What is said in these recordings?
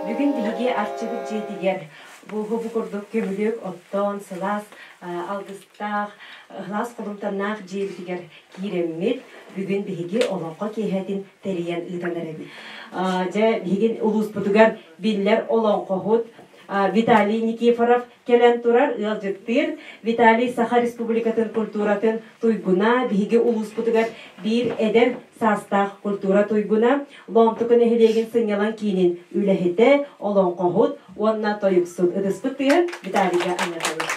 Бүгүн биһиги Арчыбыт дьиэтигэр бу бу курдук көмүлүөк оттоон, сылаас алгыстаах, ыһылаас холумтаннаах дьиэбитигэр киирэммит, бүгүн биһиги олоҥхо киэһэтин тэрийэн ыытан эрэбит. Дьэ, биһиги улууспутугар биллэр олоҥхоһут Виталий Никифоров кэлэн турар ыалдьыттыыр Виталий Саха Республикатын культуратын туйгуна, биһиги улууспутугар биир эдэр саастаах культура туйгуна, Лоомтука нэһилиэгин сынньалаҥ киинин үлэһитэ, олоҥхоһут уонна тойуксут. Ытыспыт тыаһын Виталийга анатабыт.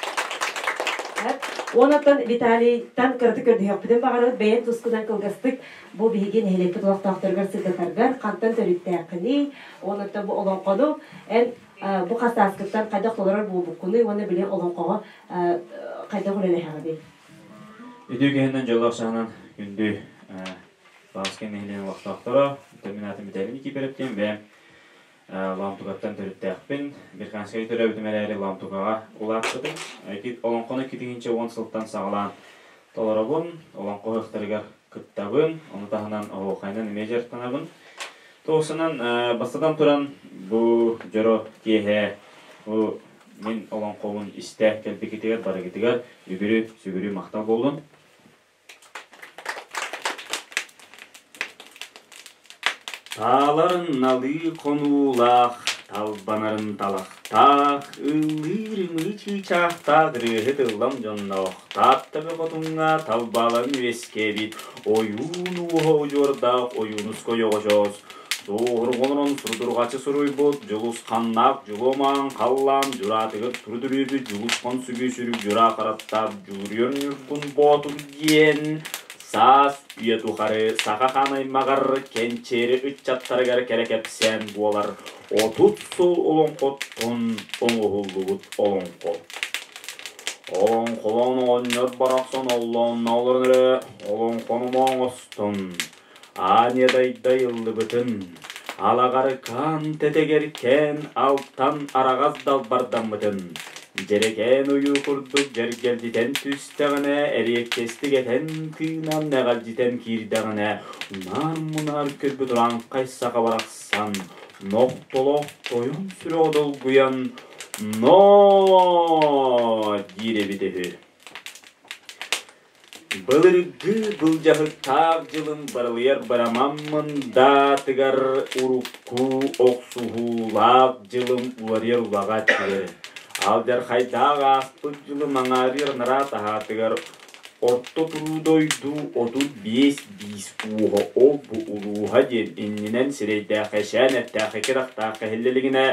Онтон Виталийтан кыратык көрдөһүөхпүтүн баҕарабыт, бэйэн тускунан кылгастык бу биһиги нэһилиэкпит олохтоохторугар сырдатаргар, хантан төрүттээххиний, онтон бу олоҥхону эн бу хас сааскыттан хайдах толорор буолбуккунуй уонна били олоҥхоҕо хайдах үлэлэһэҕиний? Үтүө киһинэн дьоллоох саһанан күндү Баҕаскай нэһилиэгин олохтоохторо, мин аатым Виталий Никифоров диэн, бэйэм Лоомтукаттан төрүттээхпин. Бирканскай төрөөбүтүм эрээри Лоомтукаҕа улааппытым. Олоҥхону 2010 сылтан саҕалаан толоробун, олоҥхо ыһыахтарыгар кыттабын, ону таһынан оһуохайынан эмиэ дьарыктанабын. Туосунан бастатан туран бу дьоро киэһэ бу мин олоҥхобун истэ кэлбикитигэр барыгытыгар үгүрү сүгүрү махтал буоллун. Тааларын налыы хонуулаах, талбанарын талахтаах, ыллыыр ымыы чыычаахтаах ырыаһыт ыллам дьонноох, Таатта бөҕө талбааларын үөскээбит ойуун ууһа удьуордаах Ойуунускай оҕочоос, суоһурҕанан сурдурҕаччы суруйбут Дьулусханнаах Дьулуомаан халлаан дьураатыгар туру-түрүүбүт Дьулусхан сүгү-сүрүк дьураа хараттаах Дьулуруйар Ньургун Боотур диэн саас үйэ тухары саха хаан аймаҕар кэнчээри ыччаттарыгар кэрэ кэпсээн буолар 30 сыл олоҥхоттон оҥоһуллубут олоҥхо. Олоҥхолоон оҕонньор барахсан оллоонно олорон эрэ олоҥхону оҥостон Аанньа дайдайыллыбытын, алаҕарыкаан тэтэгэркээн алтан араҕас далбардаммытын, дьэрэкээн ойуу курдук дьэргэлдьитэн түстэҕинэ, эриэккэстик этэн-тыынан эҕэлдьитэн киирдэҕинэ, унаар-мунаар көрбүт урааҥхай саха барахсан, нохтолоох тойон сүрэҕэ долгуйан «Ноо!» диир эбит үһү. Былыргы былдьаһыктаах дьылым барылыйар барамаммын даатыгар урукку охсуһуулаах дьылым уларыйар улаҕа түһэр. Алдьархайдаах ааспыт дьылым аҥаарыйар анараа таһаатыгар орто туруу дойду 35 биис ууһа ол-бу улууһа диэн иннинэн сирэйдээх эшээн эттээх икки иһиллэ илигинэ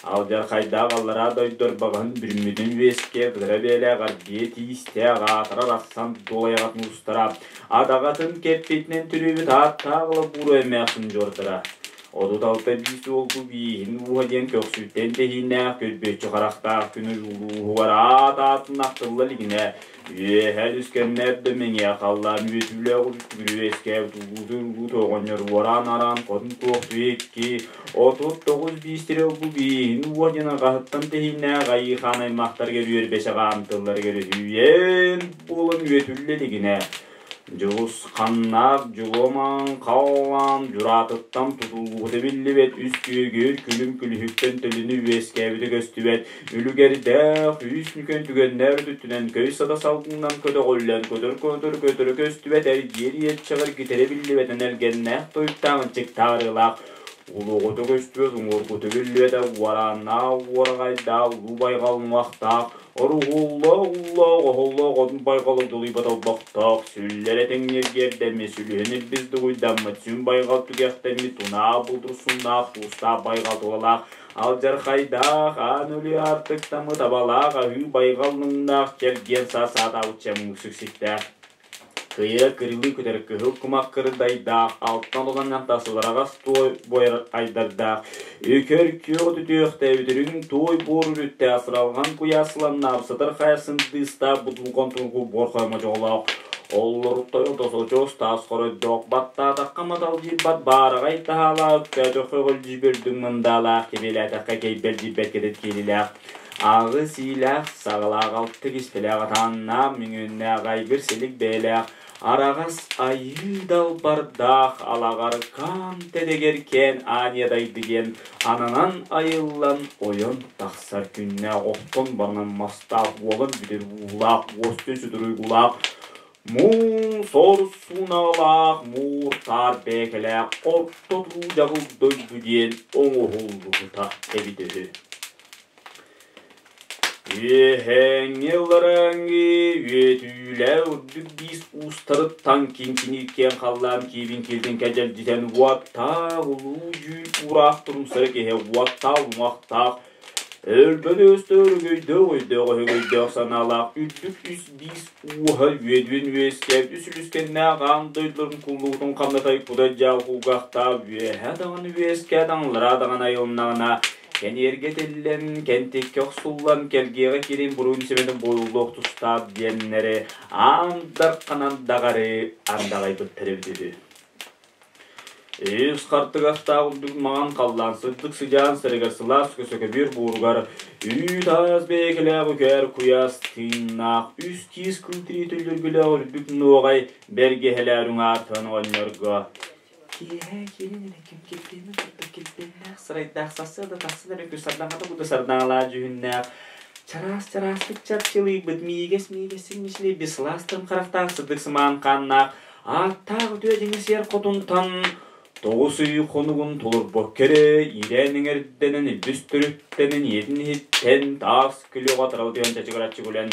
Алдьархайдаах аллараа дойду ырбаҕаһын бүрүммүтүн үөскэ, кытара бэйэлээх аргыйа тиистээх аатырар ахсан дуолайаҕатын уустара, адаҕатын кэппитинэн түрүөбүт ааттаах лабуура эмээхсин дьуордара. 36 биис уолгу бииһин ууһа диэн көхсүттэн тэһииннээх көрбүөччү харахтаах күн улууһугар аат аатын ахтылла илигинэ Үөһээ үскэннэр да мэҥиэ халлаан үөтүүлээх үрүөскээбит улуутун-улуут оҕонньор уораан-араан хотун туохтуу икки 39 биистири ылбы бииһин уонньан аҕаһыттан тэһииннээх айыы-хаан аймахтарыгар үөрбэчэх аан тылларыгар үһүйээн буолан үөтүллэ илигинэ Дьулусханнаах дьулуомаан халлаан дьураатыттан тутуллубута биллибэт үс күөгүр күлүм күлүһүттэн төлөнү үөскээбитэ көстүбэт үлүгэрдээх үс нүкэн түгэннээх өттүнэн көй сата салгынынан көтөҕүллэн көтөр-көтөр көтөрө көстүбэт эргиэр иэччэҕэр гитэрэ биллибэтин элгэннээх тойуктаах ынчыктаарыылаах улуоҕута көстүбэт уҥуоргута биллибэтэ уорааннаах уораҕайдаах улуу байҕал уҥуохтаах Оруһуллаах-уллаах, оһоллоох отун байҕалы дулуйбат олбохтоох, сүллэрэ тэҥниргиэрдэммит, сүлүһүн илбис дугуйдаммыт, сүн байҕал түгэхтэммит, тунаа булдурсуннаах, туустаах байҕал тулалаах, алдьархайдаах, аан өлүү аартыктаммыт, абалаах, аһыы байҕал нуҥнаах, чэлгиэн саас саатаабыт чэмҥ сүксүктээх. Кыйа кырылыы көтөр кыһыл кумах кырдайдаах, алтан олонньон тасылараҕас туой буойар айдардаах, үкэр күөх түтүөхтээбит үрүҥ туой буор үрүттээх сыралҕан куйаас сыламнаах сытар хайа сындыыстаах бутулҕан туругу буор хоймо дьоҕолоох, оллоруттан тосочуос таас хоройдоох, баттаатахха маталдьыйбат баараҕай таһаалаах, үктээтэххэ өҕүлдьүйбүт мындаалаах, кэбиэлээтэххэ кэйбэлдьийбэт кэтит киилилээх, Аҕыс иилээх, саҕалаах, алта кистэлээх атааннаах, мүҥүөннээх, айгыр силик бэйэлээх, Араҕас айыы далбардаах алаҕаркаан тэлэгэр кээн аанньа дайды диэн ананан айыллан ойон тахсар күннээх охтон баранан мастаах уолан бүтэр уулаах уостун сүтүрүйгулаах муҥ сор сууналаах муур таар бээкэлээх орто туруу дьаҕыл дойду диэн оҥоһуллубута эбитэ үһү. Үөһээҥҥи ылларааҥҥы үөтүүлээ үрдүк биис уустарыттан киҥкиниир киэҥ халлаан киибин киирдин кэдьэлдьитэн уоттаах улуу дьүүл уураах турумсары киһи уоттаах уҥуохтаах өлбөт өстөөр өгөйдөөх өйдөөх өһөгөйдөөх санаалаах үрдүк үс биис ууһа үөдүөн үөскээбит үс үлүскэннээх аан дойдуларын куллугутун хамнатай кудай дьаал кулгаахтаах үөһэ даҕаны үөскээ даҕалара даҕаны айылыннаҕына Кэниэргэ этиллэн, кэнтиккэ охсуллан, кэлгиэҕэ киирин буруйун сэмэтин буойуллуох тустаах диэннэри аан дарханан даҕары андаҕайбыттар эбит үһү. Үс хартыгастаах үрдүк маҥан халлаан сырдык сыдьаан сиригэр сылаас көсөкөбүөр буоругар үүт-аас бэйэкэлээх үкээр куйаас тыыннаах үс киис кыл тирии төллөргөлөөх үрдүк нуоҕай бэргэһэлээр уҥаартан оҕонньорго Киэһэ киирэн эрэ ким килбиэнин курдук килбиэннээх сырайдаах сарсыарда тахсан эрэ күс сардаҥата курдук сардаҥалаах дьүһүннээх чараас-чараастык чарчылыйбыт миигэс-миигэстик мичилийбит сылаас тым харахтаах сырдык сымаан хааннаах ааттаах үтүө дьиҥи сиэр хотунтан тоҕус ый хонугун толорбокко эрэ иирээн эҥэрдэнэн илбис төрүттэнэн ийэтин иһиттэн таас күлүөҕэ тарал түһэн чачыгыраччы күлэн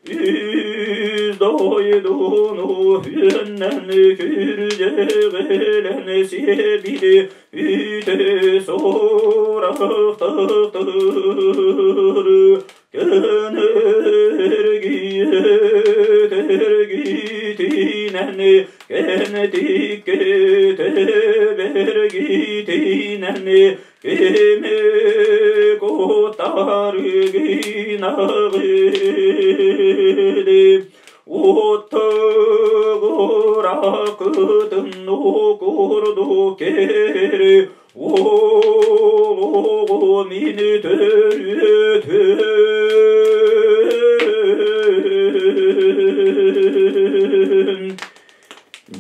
Үс дойдуну үөннэн күрдьэҕэлэн сиэбити үтэ суорахтахтыр көнөргүйэ тэргитинэн кэнтикке тэбэргитинэн кими кутаргинагыды Уоттугуракытын укурду кери Оҕо мини төрүөтүн.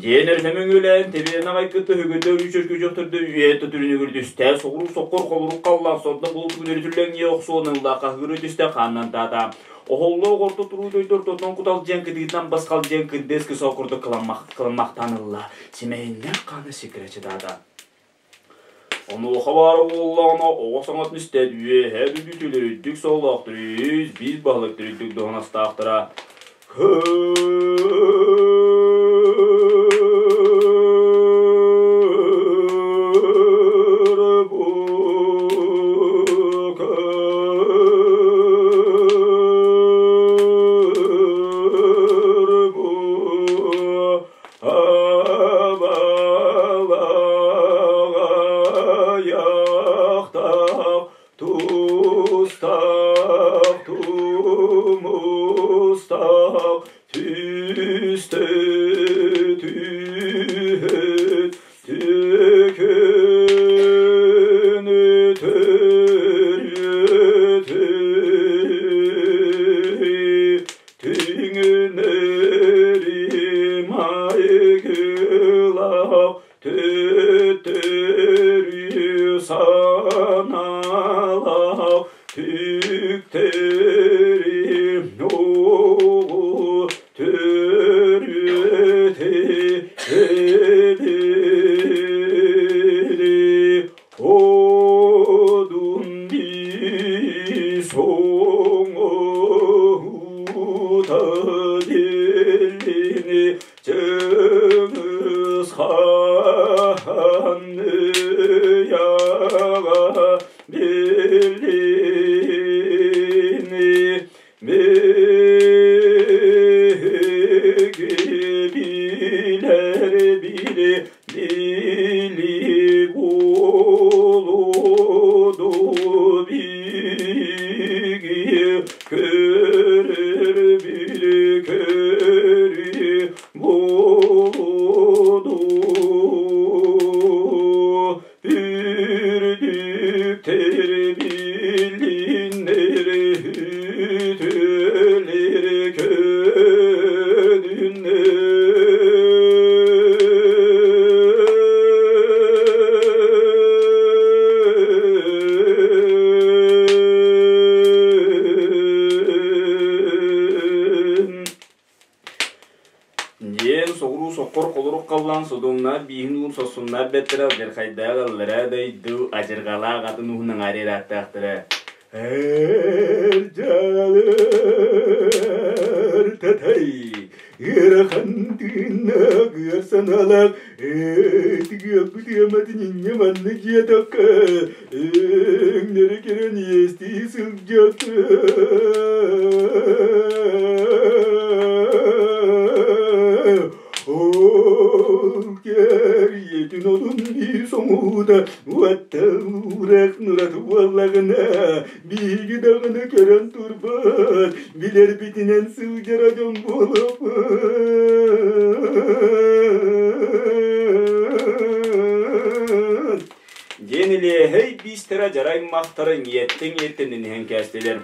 Диэн өртөмөҥүлээн тэбиэн аҕай кытта үгүтэ үчүргүчөхтөрдө үйэ төтүрүнүгүр түстэй соҕуруу соккор холорук халлаан сордон булутугун өрүтүллэҥниэ охсуон ылла хаһыыры түстэ хааннан таата оһоллоох орто туруу дойду ортотунан кутал диэн кытыытынан басхал диэн кырдыас кысал курдук кыламмахтаан ылла симэһиннээх хаана сикирэчи таата Онуоха баара буоллаҕына, оҕо саҥатын истээт үөһээ бүдүтүлэр үрдүк сололоохтор үс биир баһылыктар үрдүк дуоһунастаахтара Абалаҕайахтаах тустаах тумустаах түстэ түһэт түкүнү төрүөтү Түҥүнэри майгылаах төттөрү санаалаах түктэри оҕу төрүөтэ эбили Одун соҥоһута диэлини Чыҥыс хаан ыйаҕа билини Биһиги билэр били Илиннери үтүөлэри көнүннэр. Диэн соҕуруу соккор холорук халлаан содуомнаах бииһин уун сорсуннаах бэртэрэ алдьархайдаах аллараа дойду адьырҕалаах атын уһун аҥаары ырааттаахтара. Эр дьаалыр татай ыарахан тыыннаах ыар санаалаах тыгыаппыт ыаматын инньэ манна дьиэтэххэ өҥнөрө кэлэн иэстии сылдьата. Ол кэриэтин олун биир соҥуута уотталуурах нурат буоллаҕына биһиги даҕаны көрөн турбат билэрбитинэн сылдьара дьон буолуохпут. Диэн илиэһэй биистэрэ дьарай махтара ниэттэн-ниэттэнэн иһэн кээстилэр.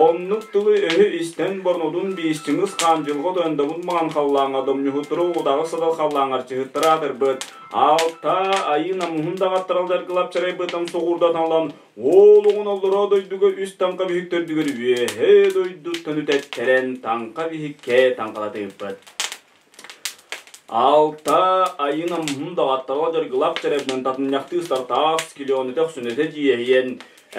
Оннук тылы-өһү истэн борнодун биисчиҥис хаандьылҕа тойондобун маҥан халлааҥҥа домньуһуттары удаҕы садал халлааҥҥар чыһыттара аатырбыт алта айыы намыһын даҕаттарал даргылап чарайбытым соҕурдатан ылан уол оҕун оллоро дойдуга үс таҥха биһик төрдүгэр үөһэ дойдуттан үтэттэрэн таҥха биһиккэ таҥхалатыыппыт. Алта айыы намыһын даҕаттарал дьаргылап чарайбынан татынньахтыы сартаас килионы төхсүнэтэ дьиэһийэн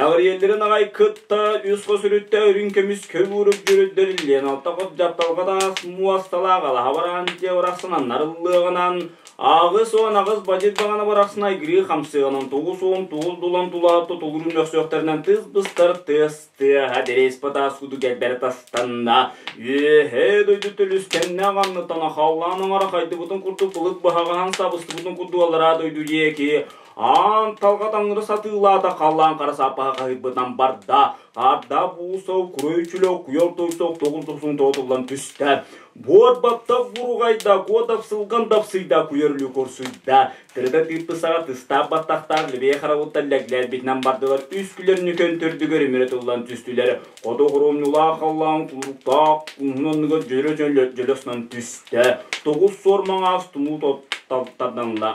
Эҕириэллэрин аҕай кытта үс хос үрүттэ үрүҥ көмүс көбүөрүк дьүрүддэриллиэн алта хос дьапталҕа таас муосталаах алаһа бараан дьиэ барахсан нарыллыаҕынан 88 бадьыр баҕана барахсан айгырыы хамсыаҕынан 99 дулан тулаатта тулурун мөхсүөхтэринэн тыс быстар тыас тыаһа дэриэс батаас кудук элбэрэ тастанна үөһээ дойду төлүскэннэ аҕанныттан халлаан оҥоро хайдыбытын курдук былыт быһаҕаһан сабыстыбытын курдук аллараа дойду диэки Аан талҕа таҥнары сатыылаата, халлаан хара сааппаһа хаһыйбытынан барда. Арда буусов, курой-чүлөк, куйар тойсох тоҕус дохсун тоҕотуллан түстэ. Буор баттах буругайда, куотап сылган дапсыйда, куйар үлү корсуйда. Тырыта тыыппы саҕа тыстаах баттахтаах лебей харабыттан лэглээрбитинэн бардылар, үс күлэр нүкөн төрдүгэр имири тыллан түстүлэр. Хоту хоромньулаах халлаан кулуктаах уһун оннугар дьөлө дьөлөснөн түстэ. Тоҕус суор маҥаас тумуу тарданла.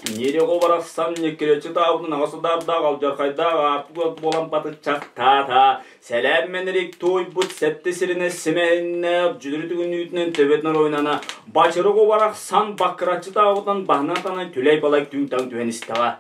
Ньирэҕэ барахсан ньиккирэччи таабытын аҕа судаардаах алдьархайдаах аартык буолан батыччахтаата. Сэлээн мэнэрик туойбут сэттэ сиринэ симэһиннээх дьүдүрү түгүнүүтүнэн төбөтүн оройунана бачырык барахсан баккыраччы таабытынан баһынан танан түлэй-балай түҥ-таҥ түһэн истэҕэ.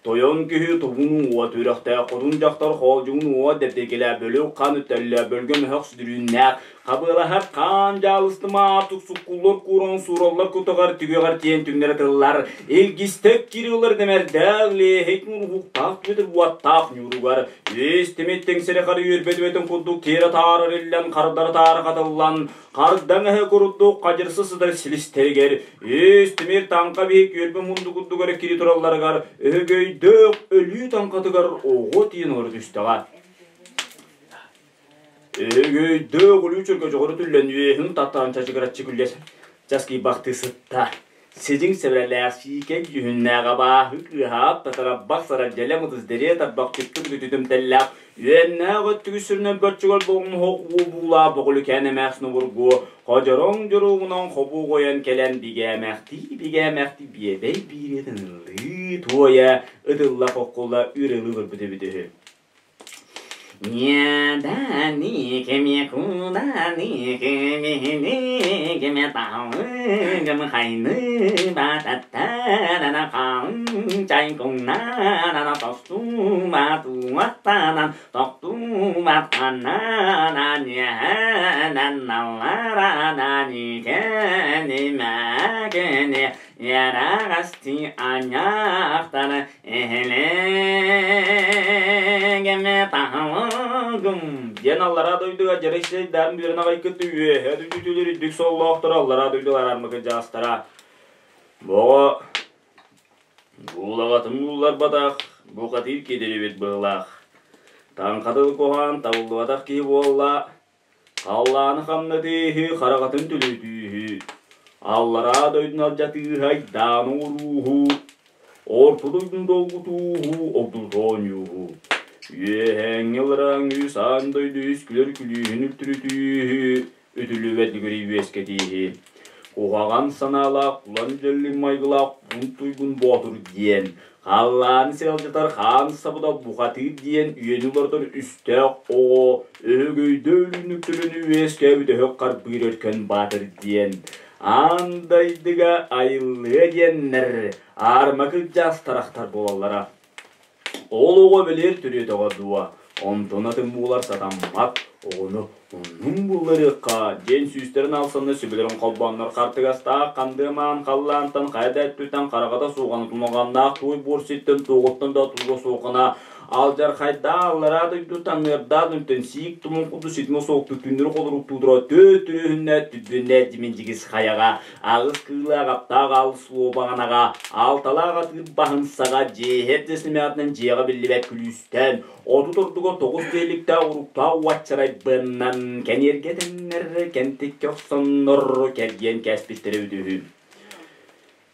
Тойон киһи тубун уот үрэхтээх, хотун дьахтар хоолдьугун уот дэбдиргэлээх, бөлүөх хаан үттэллээх, бөлгөм өһөх сүдүрүүннээх, хабыалаһар хаан дьаалыстыма суккуллар кууран суураллар кутаҕар түгэҕэр тиэн түҥнэрэ тыллар, илгистэк кириллэр дэмэрдээх лиэһит муруһуктаах түбэтэр уоттаах ньууругар, үс тимит тэҥсэри хары үөрбэт үбэтин курдук тиэрэ таарар иллэн хардары таара хатыллан, Хардаҥ эһэ курдук хадьырса сытар силистэригэр, үс тимир таҥха биһик үөрбэ мунду курдугар кири туралларыгар өһөгөйдөөх өлүү таҥхатыгар оҕо тиийэн олоро түстэҕэ. Өһөгөйдөөх өлүү чөргөчөҕөрү түллэн үөһүн таттаран чачыгыраччы күллэс часкыйбахтыы сытта. Сидьиҥ сэбэрэлээх сиикэй дьүһүннээх абааһы кыыһаап татараббах сарар дьэлэ мытыс дэриэ тарбах түптүк үтүтүмтэллээх үөннээх өттүгү сүрүнэн бөрчүгэр боҕумуһук уобуулаах боҕүлүкээн эмээхсин обургу ходьороҥ дьоруоҕунан хобуу қойон кэлэн бигээмэхтии бигээмэхтии биэбэй биириэтин ыллыы туойа ытылла хоккула үрэлыы көрбүт эбит үһү. Не кеме кудани кемени кеме тауы кеме хайны ба та та на хаун чай кун на на на тосту ма ту та на токту ма та на на не на на ла ра на ни ке ни ма ке не ярагасти аняхтана Диэн аллараа дойдуга дьарык дарын бүөрэн аҕай кытты үөһэ дойдутулар үрдүк соллоохторо аллараа дойдулар армыкы дьаастара. Боҕо буулаҕатын буулларбатах, бухатыыр киирибит быһылаах. Таҥхатыл куһаан табыллыбатах киһи буолла, халлааны хамнатыыһы, хараҕатын түлүтүүһү, аллараа дойдуну алдьатыыһы айдааны оҥорууһу, орто дойдуну долгутууһу, огдулуту оонньууһу. Үөһээҥҥи ылараҥ үс аан дойду үс күлэр күлүүһүн үлтүрүтүүһү, үтүлүбэт үгүрүй үөскэтииһи. Куһаҕан санаалаах кулан дьэллик майгылаах кун туйгун боотур диэн, халлааны сиралдьытар хаан сабыдал бухатыыр диэн үйэни уларытар үстээх оҕо өһөгөйдө өлүүнүктөрүнү үөскээбит өһөх харбыыр өркөн баатыр диэн аан дайдыга айыллыа диэннэр аарыма кырдьаҕас тарахтар буолаллара. Ол оҕо бэлиэр төрүөтэҕэ дуо, онтон атын буолар сатаммат, оҕону оннун булларыахха диэн сүүстэрин алсанна сүбэлэрин холбооннор хартыгастаах хандыамаан халлаантан хайа да өттүттэн хараҕата суоҕана тумаҕаннаах туой буор сиртэн туоҕуттан да тулуга суоххана алдьархайдаа аллараа дойдуттан ыардаах дүнтэн сиик тумун курдук ситимэ суохтук түннэри холоруктуудура төт түрүһүннэ түдүннэ диминдьигис хайаҕа Аҕыс кыылаах аптаах аал суобаҕанаҕа, алталаах атыыр баһын саҕа дьиэһэр дьэсимэҕитинэн дьиэҕэ биллибэт күлүүстээн, 30 ордуга 9 диэликтээх уруктаах уочарайбынан кэниэргэ этэннэр, кэнтиккэ охсоннор кэргиэн кээспиттэрэ үтүһү.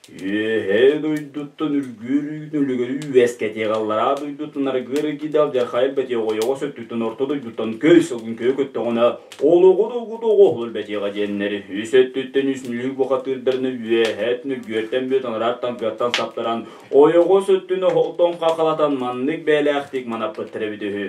Үөһээ дойдуттан үргүөр үүтүн үөскэтиэх аллараа дойдуттан аргыар эргийдэ алдьархай элбэтиэх ойоҕос өттүттэн орто дойдуттан көй сылгын көйө көттөҕүнэ олоҕу долгутуох оһол элбэтиэҕэ диэннэр үс өттүттэн үс нүлүк бухатыырдарыны үөһээ нүргүөртэн бүөт анарааттан кыаттан саптаран ойоҕос өттүн оһолтон хахалатан маннык бэйэлээхтик манаппыттар эбит үһү.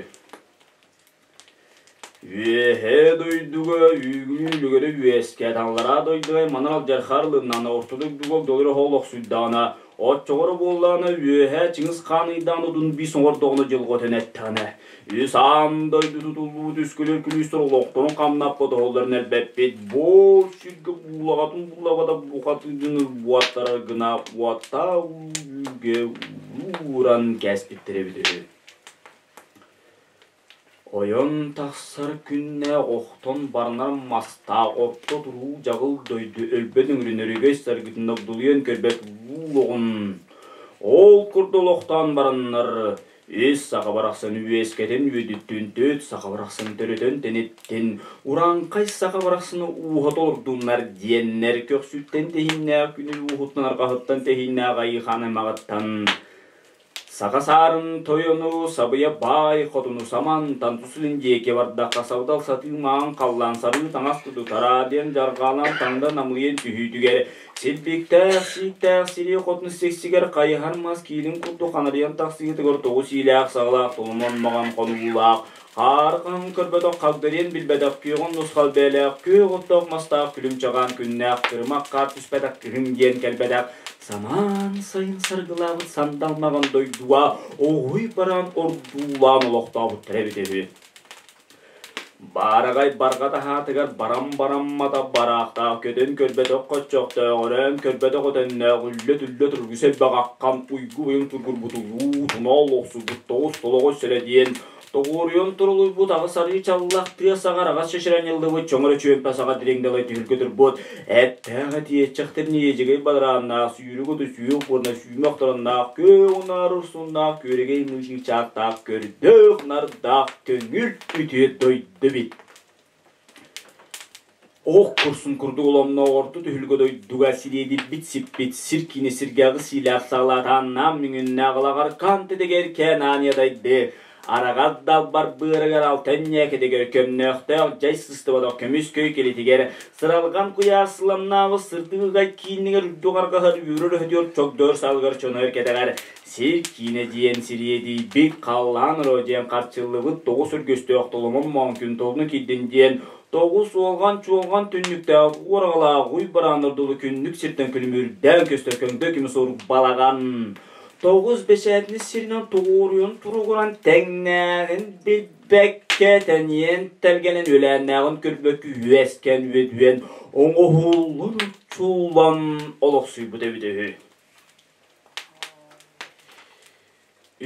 Үөһээ дойдуга үүгүнүүлүгэри үөскэт, аллараа дойдуга манан алдьархай ылыннаҕына, орто дойдуга огдолор оһол охсуйдаҕына, оччоҕоро буоллаҕына үөһээ Чыҥыс Хаан ыйдаан удун биис оҥордоҕуна дьылҕа өтөн эттэҕинэ, үс аан дойду тутуллубут үскүлэр күлүүстэр олохторун хамнаппыт оһоллорун элбэппит, буол сиргэ буулаҕатын буллаҕа бухатыырдын буоттарар гына уоттаа үүгэ ууран кээспиттэр эбит үһү. Ойон тахсар күннээх охтон баранар мастаах орто туруу дьаҕыл дойду өлбөт өҥүрүн өрөгөй саргытын огдолуйан көрбөт улуу Ол курдук олохтоон бараннар үс саха барахсан үөскэтин үөдүттүн түөт саха барахсан төрөтөн тэниттин урааҥхай саха барахсаны ууһа толордуннар диэннэр көхсүттэн тэһииннээх күнүл ууһуттан арҕаһыттан тэһииннээх айыыхаан аймаҕыттан Саха саарын тойону сабыйа баай хотуну самантан тусулун диэки бардахха сабыдал сатыы маҥан халлаан сарыы таҥас тутутара диэн дьарҕаалаан таҥда намыйан түһүүтүгэр силбиктээх сииктээх сири хотун сиксигэр хайыһар мас киилин курдук ханарыйан тахсыытыгар тоҕус иилээх саҕалаах толомон маҕан хонуулаах хаар хаһан көрбөтөх хагдарыан билбэтэх күөҕүн нусхал бэйэлээх күөх оттоох мастаах күлүм чаҕаан күннээх кырымах хаар түспэтэх кыһын диэн кэлбэтэх Самаан сайын саргылаабыт сандал маҕан дойдуга оҕуй бараан ордуулаан олохтообуттара эбитэ үһү. Баараҕай барҕа таһаатыгар барам-бараммата бараахтаах көтөн көрбөтөх хоччохтоох, өрөөн көрбөтөх өтөннөөх, үллэ-түллэ тургуса элбэх аххан уйгу-быйаҥ тургурбут улуу тунаал охсубут тоҕус толоҕос сирэ диэн Тоҕуоруйан турулуйбут аҕыс арыы чаллах тыа саҕар аҕас чэчирэнньыллыбыт чоҥоро чүөмпэ саҕа дириҥ далай түһүлгэ турбут эттээх этиэччэхтэр ниэдьигэй бадарааннаах сүүрүк оту сүүх уонна сүүмэх торонноох күөх унаар урсуннаах күөрэгэй мыычыычаахтаах көрдөөх нардаах көҥүл үтүө дойду эбит. Оһох курсун курдук оломноох орто түһүлгэ дойдуга сириэдийбит сиппит сир киинэ сиргээҕи сиилээх саҕалаатааннаам мүҥүннээх алаҕар каантытыгар кээн ааньа дайды араҕас далбар быарыгар алтан ньээкэтигэр көмнөөхтөөх дьай сыстыбатах көмүс көй килитигэр сыралҕан куйаар сыламнаабыт сырдыгыгай киинигэр үрдүк арҕаһар үөрэр өһүтүөр чогдоор салгар чонойор кэтэҕэр Сир киинэ диэн сириэдийбит, халлаан оро диэн харчыллыбыт тоҕус өргөстөөх толомон моонкүн толуну киирдин диэн тоҕус уолҕан-чуолҕан түннүктээх уораҕалаах уй барааннар дылы күннүк сиртэн күлүмүрдээн көстөр көҥдөй көмүс орук балаҕан тоҕус бэчээтинэ сиринэн тоҕуоруйан туругуран тэҥнээҕин билбэккэ тэнийэн тэлгэнэн үөлээннээҕин көрбөккө үөскэн үөдүйэн оҥоһуллан уччуллан олохсуйбут эбитэ үһү.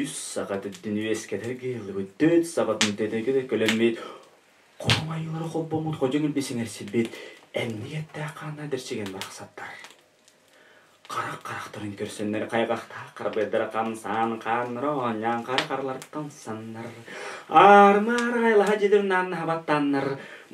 Үс саха төрдүн үөскэтэр кыыллыбыт, төрт саҕатын тэтэгир көлөммүт, хоһуҥ айыылара холбоммут ходьоҥ илбисин эрсибит, эмник эттээх хааннаах дэрчигэн барахсаттар. Харах харахтарын көрсөннөр хайҕахтаах харабыардара хамсаан хааннара оонньоон хара хараларыттан саннар, аарма-аарай лаһа дьэдэр нааннаһа баттааннар,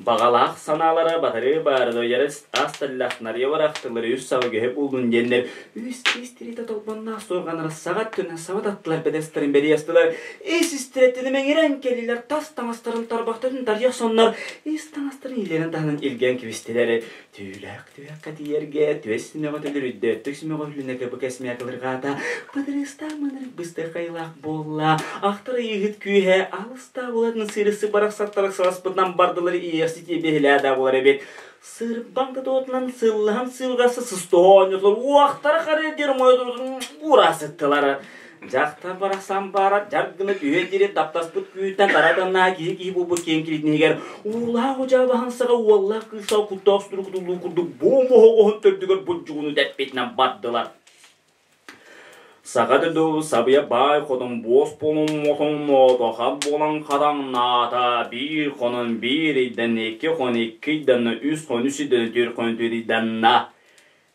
Баҕалаах санаалара батарыы баарыдойары ас таллахтарыйа барахтылар үс саҕа буллун диэннэр үс тиис тириитэ толбонноох суорҕаннара саҕа өттүнэн саба таттылар бэдэстэрин бэрийэстилэр ис истирэттин мэҥирэн кэллилэр тас таҥастарын тарбахтарын тарыйа охсоннор ис таҥастарын илиилэрин таһынан илгэн кэбистилэр түүлээх түһэххэ тиийэргэ түөс сүмэҕэ төлөрүйдэ өттүк сүмэҕэ үлүнэ кыбыка смякалырҕаата быдырыыстаах манырык быстах хайылаах буолла ахтар ыйыһыт күүһэ алыстаах булатын сыырысы барахсаттарак саласпытынан бардылар иэхсити биһилээ да буолар эбит сырбаҥ да туотунан сыллаһан сыылгасы сыстоһо оонньотулар уохтара харыыр диэн мойотурутун уура сыттылар Дьахтар барахсан баара дьар гына түһүө диэри таптаспыт күүттэн таратаннаа киһи-киһи буолбут киэҥ килиитинигэр уулаах удьаабаһын саҕа уоллаах кыыстаах куттаах судургутуллуу курдук бу моһоҕоһун төрдүгэр бурдьугуну тэппитинэн бардылар. Саха дойду сабыйа баай хотун буос буолун мотун моотоха буолан хараҥнаата биир хонон биир ыйдан икки хон икки ыйданна үс хон үс ыйданна түөрт хон түөрт ыйданна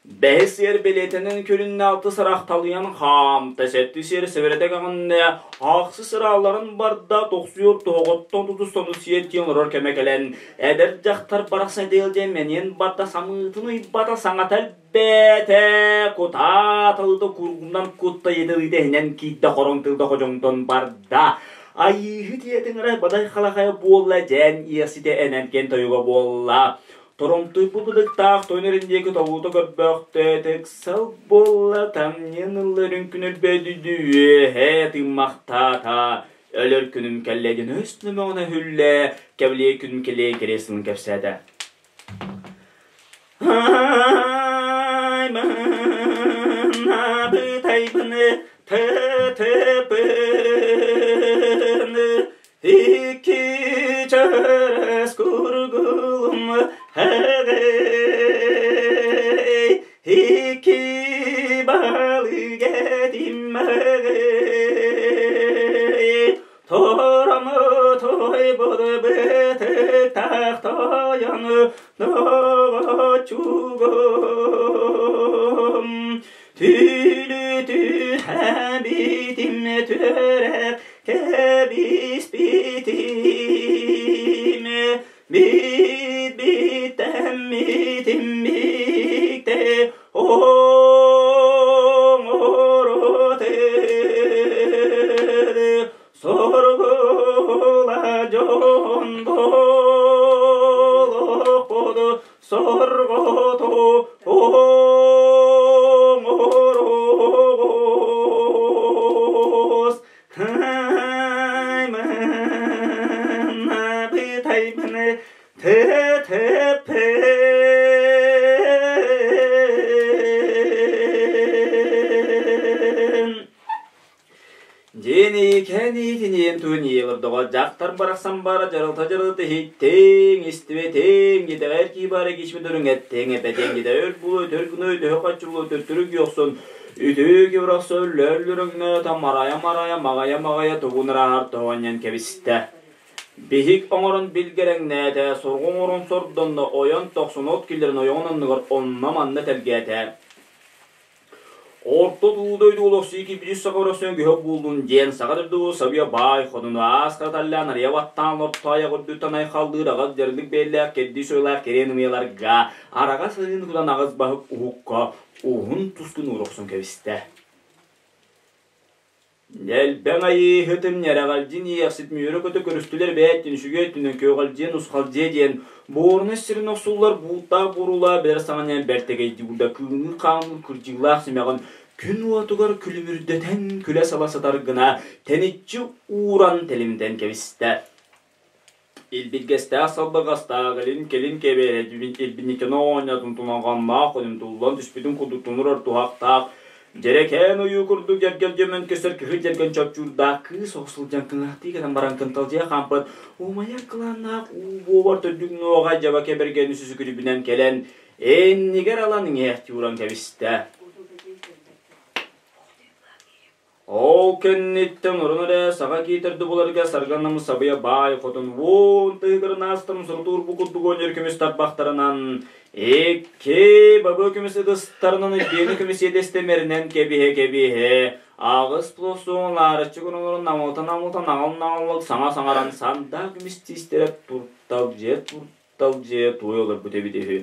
Бэһис сиэр бэлиэтэнэн көрүннэ алтыс ыраах талыйан хаамта, сэттис сиэр сэбэрэтэ кэҕиннэ, ахсыс ыраалларын барда, тохсуйар тоһоҕоттон тутустан сиэр тиэн олорор кэмэ кэлэн, эдэр дьахтар барахсан диэн мэниэн барда самыытын ыйбата саҥата элбээтэ, кутаа талыта кургунан кутта йытылыыта иһинэн киирдэ хороҥ тылда ходьоҥтон барда. Айыыһы тиэтиҥ эрэ бадай халахайа буолла дьээн иэситэ энэн тойуга буолла. Торомтуйбут ытыктаах тойон эрин диэки тобута көрбөхтөөт, ыксал буолла, тамньын ылла үрүҥ өлбөөдүйдүү үөһэ тыыммахтаата. Өлөр күнүм кэллэ диэн өс нөмөҕүнэ үһүллэ, кэбилиэ күнүм кэлиэ кэриэс тылын кэпсээтэ. Аймын-абытайбыны тытыпыны Икки чөрөс кургулум һэгэй, икки балык этим һэгэй, Торому тойбут бытыктаах тойон доҕоччугум. Түүлү түһэбитим түөрэх кэбиспитим бит биттэммитим микте оҥоротыр соргула дьон болохпут сорготу оҥороҕус Аймын-абытайбыны тытыппын Дьиэни кэниитиниэн туниелордоҕо дьахтар барахсан баара дьаралта-дьаралта иһиттиҥ, истибэтиҥ, итэҕэр кии баара кичмит өрүҥэттиҥ, эпэтиҥ, итэҕэр булу өтөр гына өтөһө хаччылла өтөртөрүк йохсон, үтүө кибрахса өллөөллөрөҥнө марайа-марайа маҕайа-маҕайа тугун ырааһар тоһонньон кэбистэ. Биһик оҥорон билгэрэҥнээтэ, сорҕо оҥорон сордонно, ойон тохсон от киллэрэн ойоҕун анныгар онно-манна тэлгээтэ. Орто дуу дойду олохсуйа киирбит саха өрөсүөн күһөх буоллун диэн саха дойду сабыйа баай хотуну аас хаталлаан арыйа баттаан лоттоойох үрдүттэн айхаллыыр аҕас дьарылык бэйэлээх кэрдии суолаах кэриэн ымыйаларга араҕас ыйын кутан аҕыс баһык уһукка уһун тускун уура охсон кэбистэ. Элбэҥ айыыһытым ньэрэҕэлдьин иэхсит мүөрэ-көтө көрүстүлэр бэйэттин үчүгэй өттүнэн күөҕэлдьиэн усхалдьыа диэн буорунай сирин охсуллар бууттаах буруулаах бэрэ саҥанньан бэртэгэйдии курда кыымныы хаамыы кырдьыылаах симэҕин күн уотугар күлүмүрдэтэн күлэ-сала сытар гына тэниччи ууран тэлимтэн кэбистэ. Илбиргэстээх салбырҕастаах илин-кэлин кэбиэрэ илбинньиккэ оонньотун туналҕаннаах өнүм туллан түспүтүн курдук тунурар туһахтаах дьэрэкээн ойуу курдук дьэргэлдьэмэн көстөр кыһыл дьэргэн чопчуурдаах кыыс оҕо сылдьан кыҥахтыы кэтэн баран кынталдьыйа хаампыт умайар кылааннаах уу буобар төрдүк нуоҕа дьабака бэргэн үсүсүкүрүбүнэн кэлэн иннигэр алан иҥиэхтии уран кэбистэ. Ол кэнниттэн урун эрэ саха киитэрди буларга сарганнамы сабыйа баай хотун уон тыһыгырын аастым сурутуур бу курдук оонньуур көмүс тарбахтарынан икки бабы көмүс ытыстарынан илбиэни көмүс иэдэстэмэринэн кэбиһэ-кэбиһэ аҕыс плосуон лаарыччы гынан намылта-намылта наҕыл-наҕыллык саҥа саҥаран сандаа көмүс тиистэрэ турталдьыйа турталдьыйа. таптал дьиэ туой олорбут эбит үһү.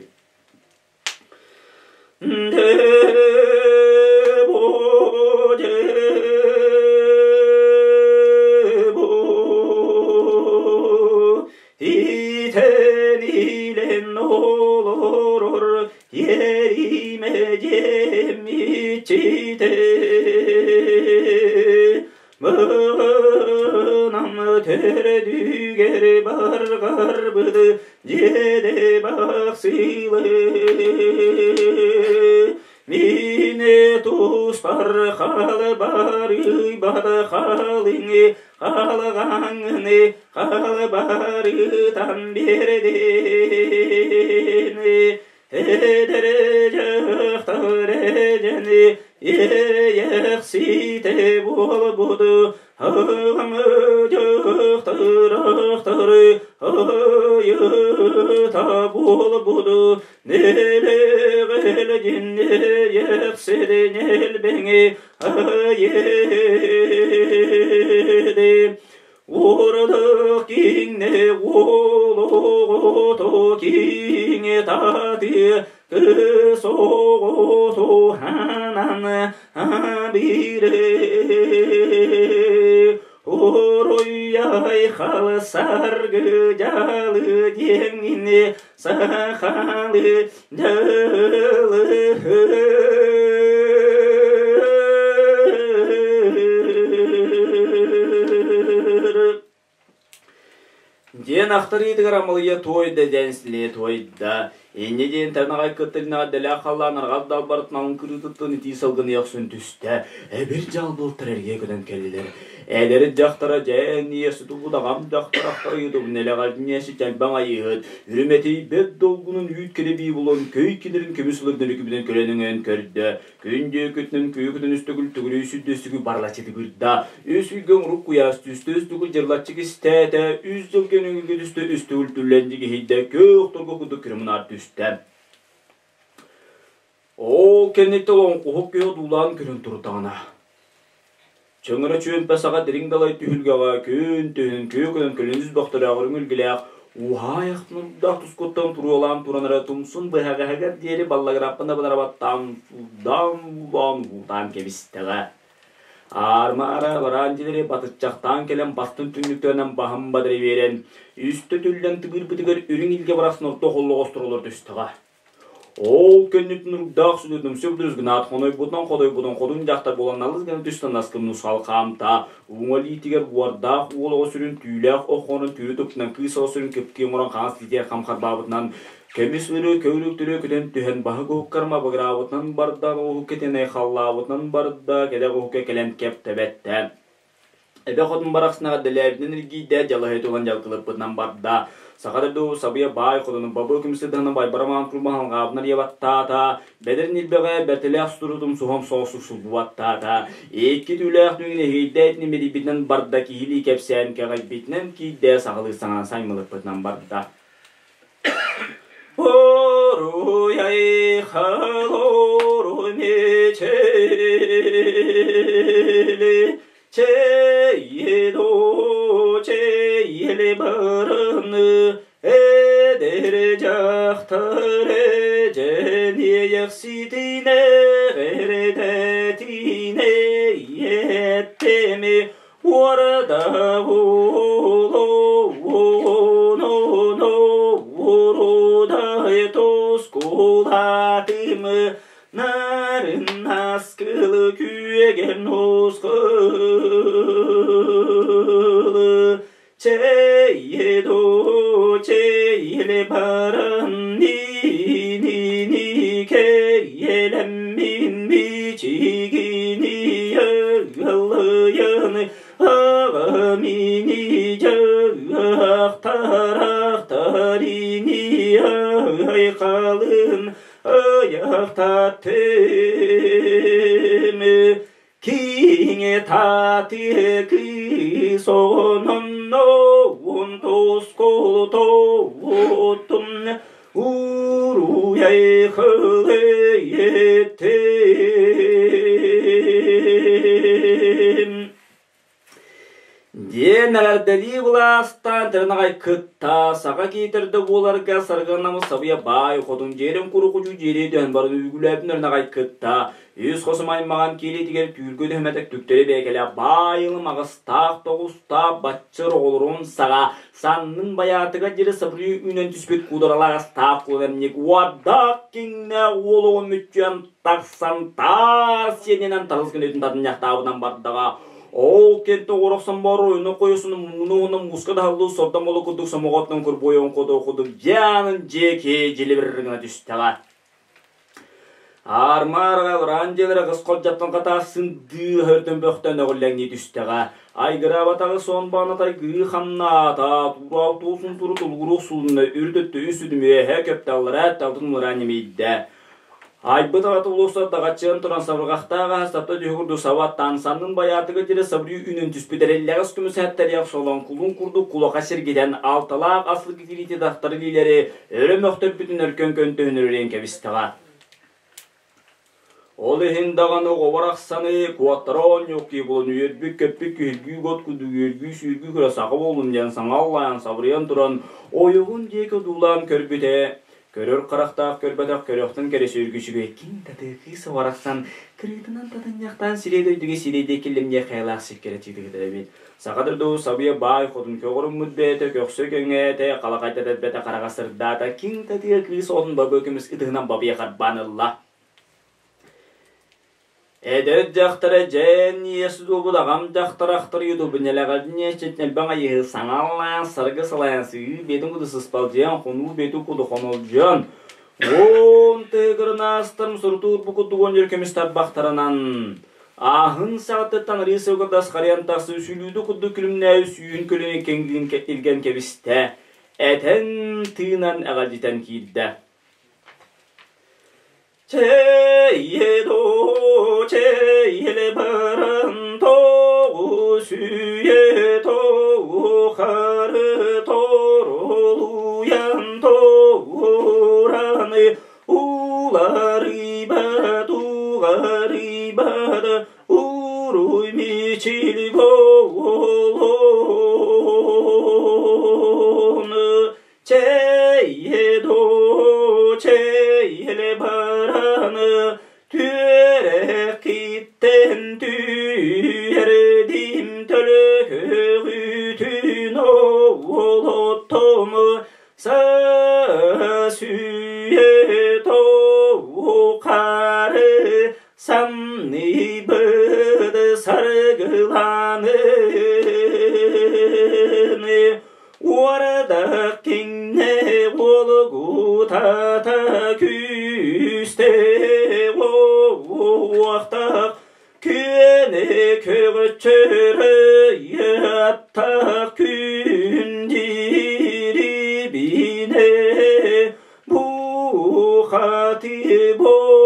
Итэн илэн олорор ериме жемичите Мыгынан төрөдүгэр баргарбыт дьиэде бахсыылы Мине туспар халбарыйбат халыҥы халҕаҥны халбарытан биэрдин Эдэр дьахтар эдьэни иэйэхситэ буолбут аҕам дьахтар ахтары айыта буолбут нэлэҕэлдьин иэйэхсити нэлбэҥи айыды Уурдук киҥне уолугуту киҥе таты кыс оҕоту ханан бире Уруйай халсаргы дьалы диэҥҥини сахалы дьалы Диэн ахтарыытыгар амалыйа туойда диэн силиэ туойда. Инньэ диэн танаҕай кыттырнаҕа дэлээх халлаан арҕас далбарытынан кырыытыттан итии салгын охсун түстэ. Эбир дьалбылтар эргэ көтөн кэллилэр. Эдэр дьахтара дьээн ийэси тубудаҕам дьахтарахтарыытым нэлэҕэлдьинэси тэлбэҥ айыыһыт үрүмэтийбэт долгунун үүт кэрэбии булан көй кинирин көмүс ылырдан үкүбүнэн көрөн өҥөйөн көрдө. Күн диэкитинэн күүкүтүн үстүгүл түгүрүй сүрдэстүгү барлачытыгырда. Үс үйгэ оҥорук куйаас түстэ үстүгүл дьырлаччы кистээтэ, үс дьыл көнүгүлгэ түстэ үстүгүл түллэн дьигиһийдэ, көөх торго курдук күрүмунаар түстэ. Ол кэнниттэн олоҥхоһут киһи одуулаан көрөн турдаҕына, чөҥөрө чүөмпэ саҕа дириҥ далай түһүлгэҕэ күн түһүн күөкүнэн көлүнүс бөхтөрөөҕөр үҥүлгүлээх уһаайах нурдаах тускуттан туруолаан туран эрэ тумсун быһаҕаһыгар диэри баллагыраппына бынарабаттаан суурдаан уулаан уһуутаан кэбистэҕэ. Аармаара бараан дьилэри батыччахтаан кэлэн бастын түннүктэринэн баһын бадары биэрэн, үстэ түллэн тыбыырбытыгар үрүҥ илгэ барахсан орто холлоҕосторолор түстэҕэ. Ол кэнниттэн уруйдаах сүдүтүм сөбүлүс гынаат хонойбутунан хотойбутун хотун дьахтар буолан налыс гына түстэн наскым нусхал хаамта уҥа илиитигэр уордаах уол оҕо сүрүн түүлээх оххонун түүрү туптунан кыыс оҕо сүрүн кыптыы оҥорон хаҥас илиитигэр хам харбаабытынан көмүс ырыы көүрүктөрү көтөн түһэн баһык уһуккарма быгыраабытынан барда уһукка тинэй халлаабытынан барда кэтэх уһукка кэлэн кэп тэбэттэ Эбэ хотун барахсанаҕа дэлээбитинэн илгийдэ, дьалаһыы туһунан дьалкылыппытынан барда. Саха дойду сабыйа баай хотунун бабы күмсыдыһынан байбарамаан курбаһалҕаабынан ебаттаата, бэдэр ньилбэҕэ бэртэлээх сутурутум суһом соҕус сулбубаттаата. Икки түүлээх түҥүн эһиэйдээт нэмирийбитинэн барда киһилии кэпсээн кэҕэйбитинэн киирдэ саҕалыы саҥа саймылыппытынан барда. Оруй халору мечели Чейело чейели барыны эдер дьахтар эдьэниэхситинэ эрдэтинэ еттеми уорда урудай тускулатым нарын аскылы күйеген ускылы чейедо чейле баран ни ни ни кейелеммин мичигини ылыйын ағамини жақтарақтарини айқалын аяқтатым Киңе тати кисонон он тоскол тоотум уруяй хылы Диэн эҕэрдэлии былаастаан тэрэн аҕай кытта саха киитэрдэ буоларга саргынамы сабыйа баай хотун дьиэрин курукучу дьиэрии түһэн баран үгүлээбин аҕай кытта үс хосум аймаҕан киилиитигэр түүргө түһэмэтэх түктэри бэйэкэлээх баайылым аҕыстаах тоҕустаах баччыр оҕолорун саҕа саннын байаатыгар диэри сабырыы үүнэн түспүт куударалаах астаах куланник уордаах киҥнээх уол оҕо мүччүөн тахсан таас сиэнинэн тарыс гына татынньахтаабынан бардаҕа. Ол кэнтэ оҕорохсон баар ойуну хойусун муннуну уонна мууска даһаллыы сордон болу курдук сомоҕоттон курбуойун хоту курдук дьаанын дьиэки дьилибир гына түстэҕэ. Аармаар аҕай дьиэлэрэ кыс холдьаттан хатаасын дыыһа өртөн бөхтөн өҕүллэҥнии түстэҕэ. Айгыраабатаҕы сон баана тайгыы хамнаата, туурал туусун туру тулгуруох суунна үрүт өттө үс сүдүм үөһэ көптө аллараа талдын улараан ньимийдэ. Айбыт аҕата улуустар даҕаччыйан туран сабырҕахтаах аһа сапта түһү курдук саба аттаан саннын байаатыга диэри сабырыы үүнэн түспүт эрэллэҕэс көмүс эһэттэриэх солоҥкулун курдук кулаха сиргитэн алталаах аслык илиити дахтар илиилэри өрө мөхтөрбүтүн өркөн көнтөһүн өрүрэн кэбистэҕэ. Ол иһин даҕаны оҕобор ахсаны куоттара оонньуук кии булан үөрбүт-көппүт күһүргүү гот курдук үөргүү-сүүргүү көрө саха буоллум диэн саҥа аллайан сабырыйан туран ойоҕун диэки одуулаан көрбүтэ Көрөр харахтаах көрбөтөх көрүөхтэн кэрэ сүөргү үчүгэй киҥ татыыкыы сабарахсан кырыытынан татынньахтаан сирэй дойдуга сирэй диэки киллэмниэх хайалаах сиркэрэ чыытыгытар эбит. Саха дойду сабыйа баай хотун көҕөрүммүт бэйэтэ көхсө көҥөөтө, халахайда бэрбэтэ хараҕа сырдаата, киҥ татыа кыыс оҕотун бабыа көмүс ытыһынан бабыйа харбаан ылла. Эдэр дьахтара дьээн иэс-дуобут аҕам дьахтар ахтар ютубун нэлэҕэрдин элбэх айыһы саҥалаан саргы салайан сыыы бэйэтин куду сыспалдьыйан хонуу бэйэтин куду хонолдьуйан уон тыгырын аастарым сурутуур бу курдук уон көмүс тарбахтарынан ааһын саҕатыттан арыы сылгырдас харыйан тахсы сүлүүдү курдук күлүмнээбит сүүһүн көлүнэ кэҥгин илгэн кэбистэ этэн тыынан эҕэлдьитэн киирдэ. Чэйэ-доо, чэйэлэ баран тоҕу сүүйэ тоҕу хары торолуйан тоҕураны уларыйбат уҕарыйбат уруй мичил буолун Чэйэ-доо, чэйэлэ бараны түөрэххиттэн түһэрдим төлөһөҕүтүн оҕолоттом сасүйэ тоҕукары самныбыт саргыланы Уордах киҥнэ уолугутата күүстээх уохтаах күөнэ көҕөччөрө аттаах күндирибинэ бухаты буолун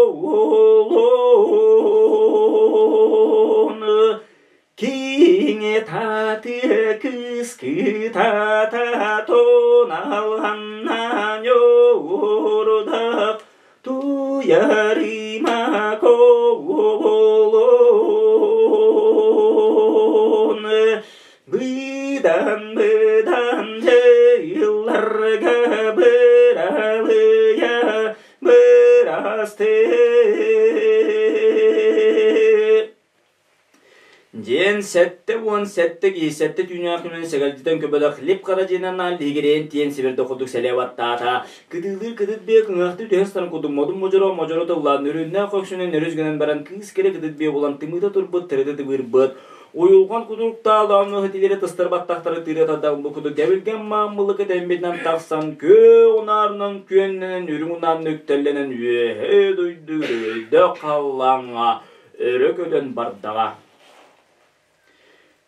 Киҥэ таатыа кыыс кытаата тоналанна ньуурдах туйарыма коолун быдан-быдан дьылларга быралыйа бырастыы. Диэн 77 киһи сэттэ түүнээх күнүн сэгэлдьитэн көбөлөх лип хара дьиэнэн лиһигирэйэн тиэн сибирдэ курдук сэлиэ баттаата. Кытыылыыр кытыт биэ кыҥыахтыы түһэн сытан курдук модун модьоро модьоро тыллаан өрүннээх көхсүнэн өрүс гынан баран кыыс кэрэ кытыт биэ булан тымыыта турбут тырыты тыбыырбыт. Уйулҕан кутуруктаалаан тилэри тыстар баттахтары тыыра тардан бу курдук дэбилгэн мааммылыка тэммитинэн тахсан күөх унаарынан күөннэнэн үрүҥ унаан үктэллэнэн үөһээ дойду өрөйдөөх халлааҥҥа өрө көтөн бардаҕа.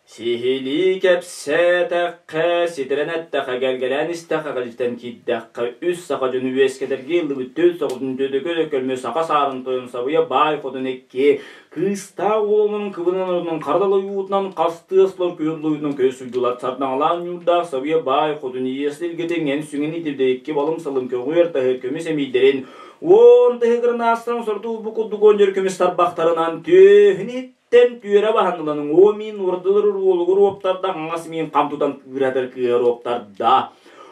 Сиһилии кэпсээтэххэ, ситэрэн эттэххэ, гэлгэлээн истэххэ, кэлитэн киирдэххэ, үс саха дьону үөскэтэргэ ыллыбыт түл соҕутун түөтөкө көлмө саха саарын тойон сабыйа баай хотун икки кыыстаах уолунун кыбынан орунун хара далай уутунан хастыы аслар күөл луйутунан көс суйдулар сардаҥалаан ньуурдаах сабыйа баай хотун иэс илгэтин эн сүҥэн итирдэ икки балым салым көҕүөр таһы көмүс эмиийдэрин Уон тыһыгырын аастан сордуу бу курдук уон дьөр көмүс тарбахтарынан түөһүн. Тэн түөрэ баһан ылан уҥуо миин уордалар уолугар уоптарда, хаҥас миин хам тутан кыыратар кыыһар уоптарда.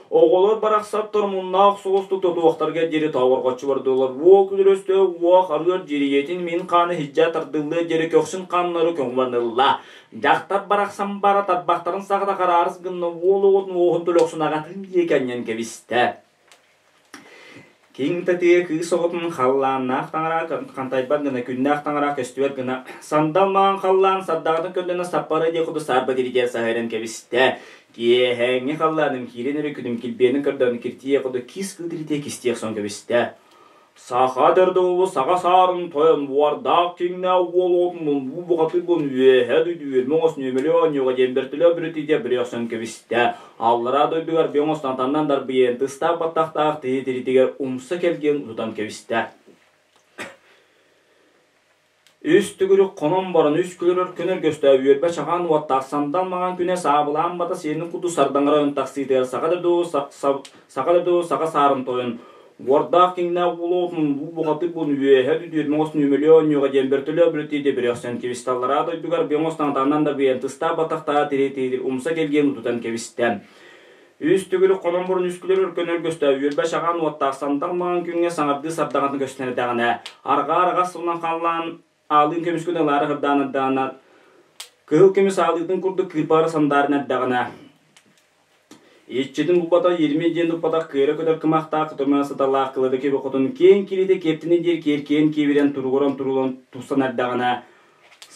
Оҕолор барахсаттар муннаах соҕустук тотуохтарга диэри тооборҕоччу бардылар. Уол күлэр өстөөх уох арыар дьириэтин мин хааны иһдьэ тардыллыа диэри көхсүн хааннары көҥүланылла. Дьахтар барахсан бара тарбахтарын саҕата хараарыс гынна уол оҕотун уоһун төлөхсүн аҕатын диэки анньан кэбистэ. Киҥ татыа кыыс оҕотун халлааннаах таҥара хантайбат гына, күннээх таҥара көстүбэт гына, сандал маҥан халлаан сардаҕатын көллөнө саппара диэх курдук саарба тиритэр саһыаран кэбистэ. Киэһээҥҥи халлааным киирэн эрэ күнүм килбиэнин көрдөөн киртийэ курдук кис кыытыритиэ кистиэх сон кэбистэ. Саха төрдө саха саарын тойон уордаах киҥнээх уол оҕотун муннуу бухатыырбын үөһэ дойду үөрмэ оҥос нүөмэли оонньууга диэн бөртөлөөх бүрүтүтэ бүрүөхсөн кэбистэ. Аллараа дойдугар биэ оҥостон таннан дарбыйан тыстаах баттахтаах тиһи тиритигэр умса кэлгиэн утутан кэбистэ. Үс төгүрүк хонон баран үс күлэр өркөн өргөстөө үөрбэ чаҕаан уоттаах сандал маҥан күнэ саабылаан бата сиэнин курдук сардаҥара ойон тахсыытыгар саха дойду саха дойду саха саарын тойон уордаах киҥнээх уолуотун улуу бухатыыр буолан үөһэ дүдүөр моҥос нүөмэлиэ оонньууга диэн бөртөлөө бүрүтиитэ бүрөхсөн кэбисталлараа дойдугар биоҥос таҥтааннан да быйан тыстаах баттахтаа тири-тири умса кэлгиэн утутан кэбистэ. Үс төгүрүк хонон мурун үскүлэр өркөн өргөстөө үөрбэ чаҕаан уоттаах сандал маҥан күҥҥэ саҥардыы сардаҥатын көстөн эрдэҕинэ, арҕаа араҕас сылынан халлаан аалыын көмүскүн ылаары ырдаан ырдаана кыһыл көмүс аалыытын курдук кыырпаҕар сандааран эрдэҕинэ, иччитин булбата Ермей диэн туппатах кыара көтөр кымахтаах кытымына сыталаах кылады киби хотун киэҥ кириитэ киэптини диир киэр киэн киэбирэн туругуран турулан тупсан эрдэҕинэ,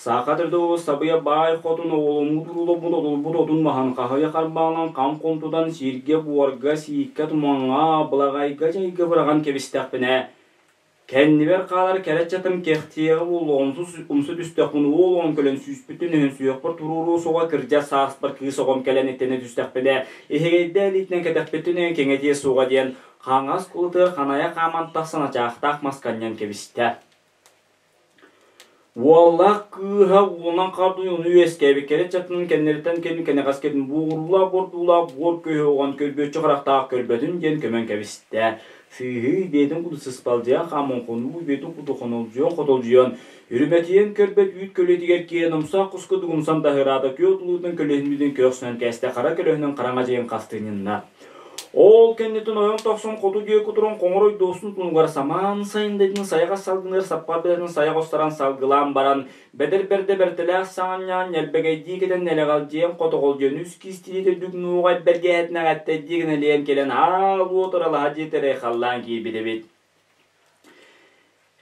Саха төрдө сабыйа баай хотун оҕоломмут уруулаппыт отулбут отун маһын хаһыйа харбаалан хам хомтутан сиргэ-буорга, сииккэ, тумаҥҥа, былаҕайга дьайга быраҕан кэбистэхпинэ, кэннибэр хаалар кэрэ чатым кэхтиэҕэ буолуоҕун умса түстэхпин уол оҕом кэлэн сүүспүтүн иһин сүһүөхпэр туруоруо суоҕа кырдьар сааспар кыыс оҕом кэлэн иттэнэ түстэхпинэ иһигэйдээ илиитинэн кэтэхпитин иһин кэҥэтиэ суоҕа диэн хаҥас кулутугар ханайа хааман тахсан ачаахтаах мас канньан кэбистэ. Уоллаах кыыһа уунан хардыйууну үөскээбит кэрэ чатынын кэннэриттэн кэлин кэнэҕэскитин буоҕуруулаах-бордуулаах буор күөһэ уган көрбүөччү харахтаах көрбөтүн диэн көмөн кэбистэ. Сыыһыы бэйэтин курдук сыспалдьыйан хааман хонуу бэйэтин курдук хонолдьуйан-хотолдьуйан, үрүмэтийэн көрбөт үүт көлүөтүгэр киирэн умсаах куска дугумсан таһыраата күөх тулуутун көлөһүннүүтүн көөхсүнэн кээстэ хара көлөһүнүн хараҥа дьайын хастыынньынна. Ол кэнниттэн ойон тохсон хоту диэки туран хоҥорой дуосун тунугар самаан сайындатын сайаҕас салгыныгар саппар быатын сайа оҕустаран салгылаан баран, бэдэр бэрдэ бэртэлээх саҥанньаан ньэлбэгэйдии кэтэн нэлэҕэлдьийэн хотоҕолдьуйан үс киистии төрдүк нуоҕай бэргэһэтинэн эттэйдии гына кэлэн аал уот ыралаһа дьиэтэрэй халлаан киирбит эбит.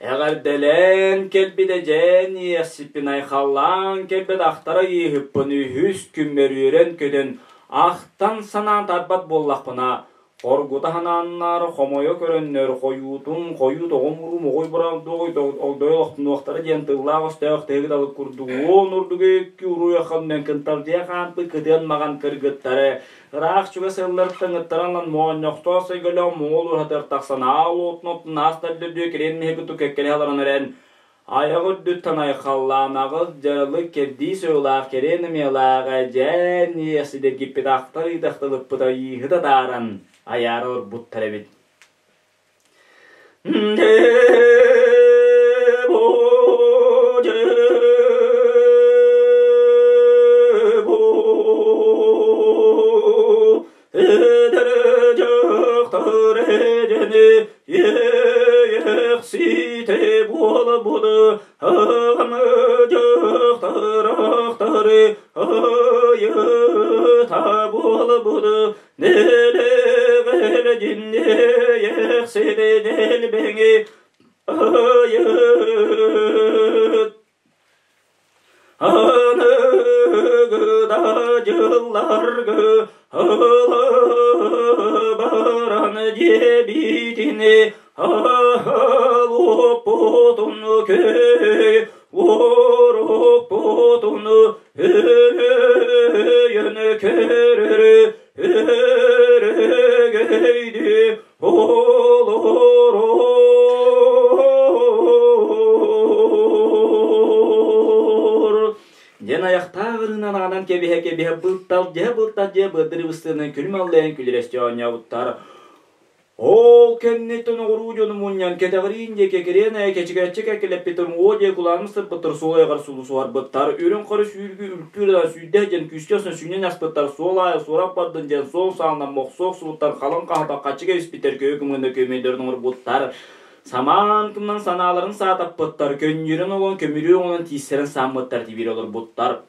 Эҕэрдэлээн кэлбит эдьээн иэхсиппин айхаллаан кэлбит ахтара ыйыһыппын үһүс күммэр үөрэн-көтөн ахтан-санаан тарбат буоллахпына, хоргута санааннар, хомойо көрөннөр хойуутун хойуу тоҕум уруу моҕой быралдуой огдойо олохтунуохтара диэн тыллаах-өстөөх тыһыгыт алып курдук уон урдугу икки уруйахханнан кынталдьыйа хаампыт кытыан маҕан кыргыттары Ыраах чугас ыаллартан ыттаран ылан моонньохтоох сойголоох моҥол уһатыгар тахсан аал уотун оттон аас тардырдыы кириэн мэһи кутук кэккэлэһэ олорон эрэн айах үрдүттэн айхаллаан аҕыс дьаралык кэрдии сойулаах кэриэн ымыалаах эдьээн иэхсидэргиппит ахтар ыытахтылыппыт айыыһыт атааран айаара олорбуттар эбит. Диэн айахтаах ырыынан аҕанан кэбиһэ-кэбиһэ былтал дьэ былтал дьэ быадыры быстыынан күлүм аллайан күлүрэсти оонньообуттар. Ол кэнниттэн оҕуруу дьону мунньан кэтэҕириин диэки кэриэн кэчигэччи кэккэлэппиттэр уо диэки улаанын сырбыттар суол айаҕар сулусуһарбыттар үрүҥ хары сүүргү үлтүр сүүрдэх диэн күүскэ охсон сүүнэн аспыттар суол аайы суорап бардын диэн суол саалынан мохсуох субуттар халыҥ хаһата хаччы кэбиспиттэр көйө кымыына көмөйдөрүн оҥорбуттар самаан тумнан санааларын саатаппыттар көнньүөрэн олон көмүрүө оҥонон тиистэрин сааммыттар тибиир олорбуттар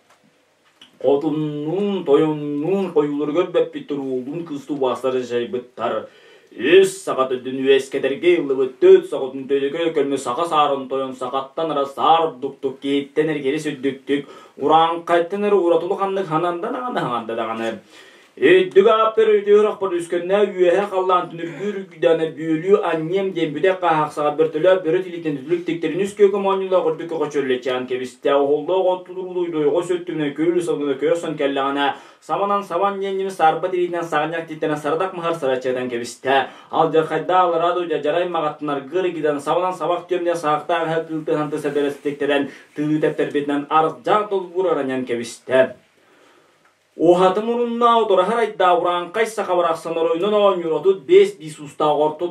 Хотуннуун, тойоннуун хойууларыгар бэппиттэр уоллуун кыыстыы убаастара дьайбыттар. Үс саха төрдүн үөскэтэргэ ыллыбыт төрт саҕатын төлөкөй көмө саха саарын тойон сахаттан эрэ саар ордуктук киһиттэн эргири сүрдүктүк урааҥхайтан эрэ уратылы ханнык хананда даҕаны хаҥанда даҕаны Өйдүк ааппар өйдөөр үскэннээ үөһэ халлаан түнүргүүр үргүйдээнэ бүөлүү анньыам диэн бүтэй хааһахсаҕар бөртөлөөх бөрө тилиитин түлүк тиктэрин үс күөкүм оонньуулаах үрдүккэ хочөллөчээн кэбистэ оһоллоох от тутуруулуйдуйҕо сөттүмүнэн күөлү сылгыны көөхсөн кэллэҕинэ саманан сабан диэн саарба тириитинэн саҕынньах тииттэнэн сарадах маһар сарачыатан кэбистэ алдьархайдаах аллараа дойду дьарай маҕаттынар гыргидан сабанан сабах түөмнэ саахтаах эһэ кыылтыһан тысэбэрэстиктэрэн тыылыы тэптэрбитинэн ардьаах долбуур араньан кэбистэ. Уһаты муруннаах утураһар айдаах урааҥхай саха барахсан оройунан оонньуур 35 биис уустаах орто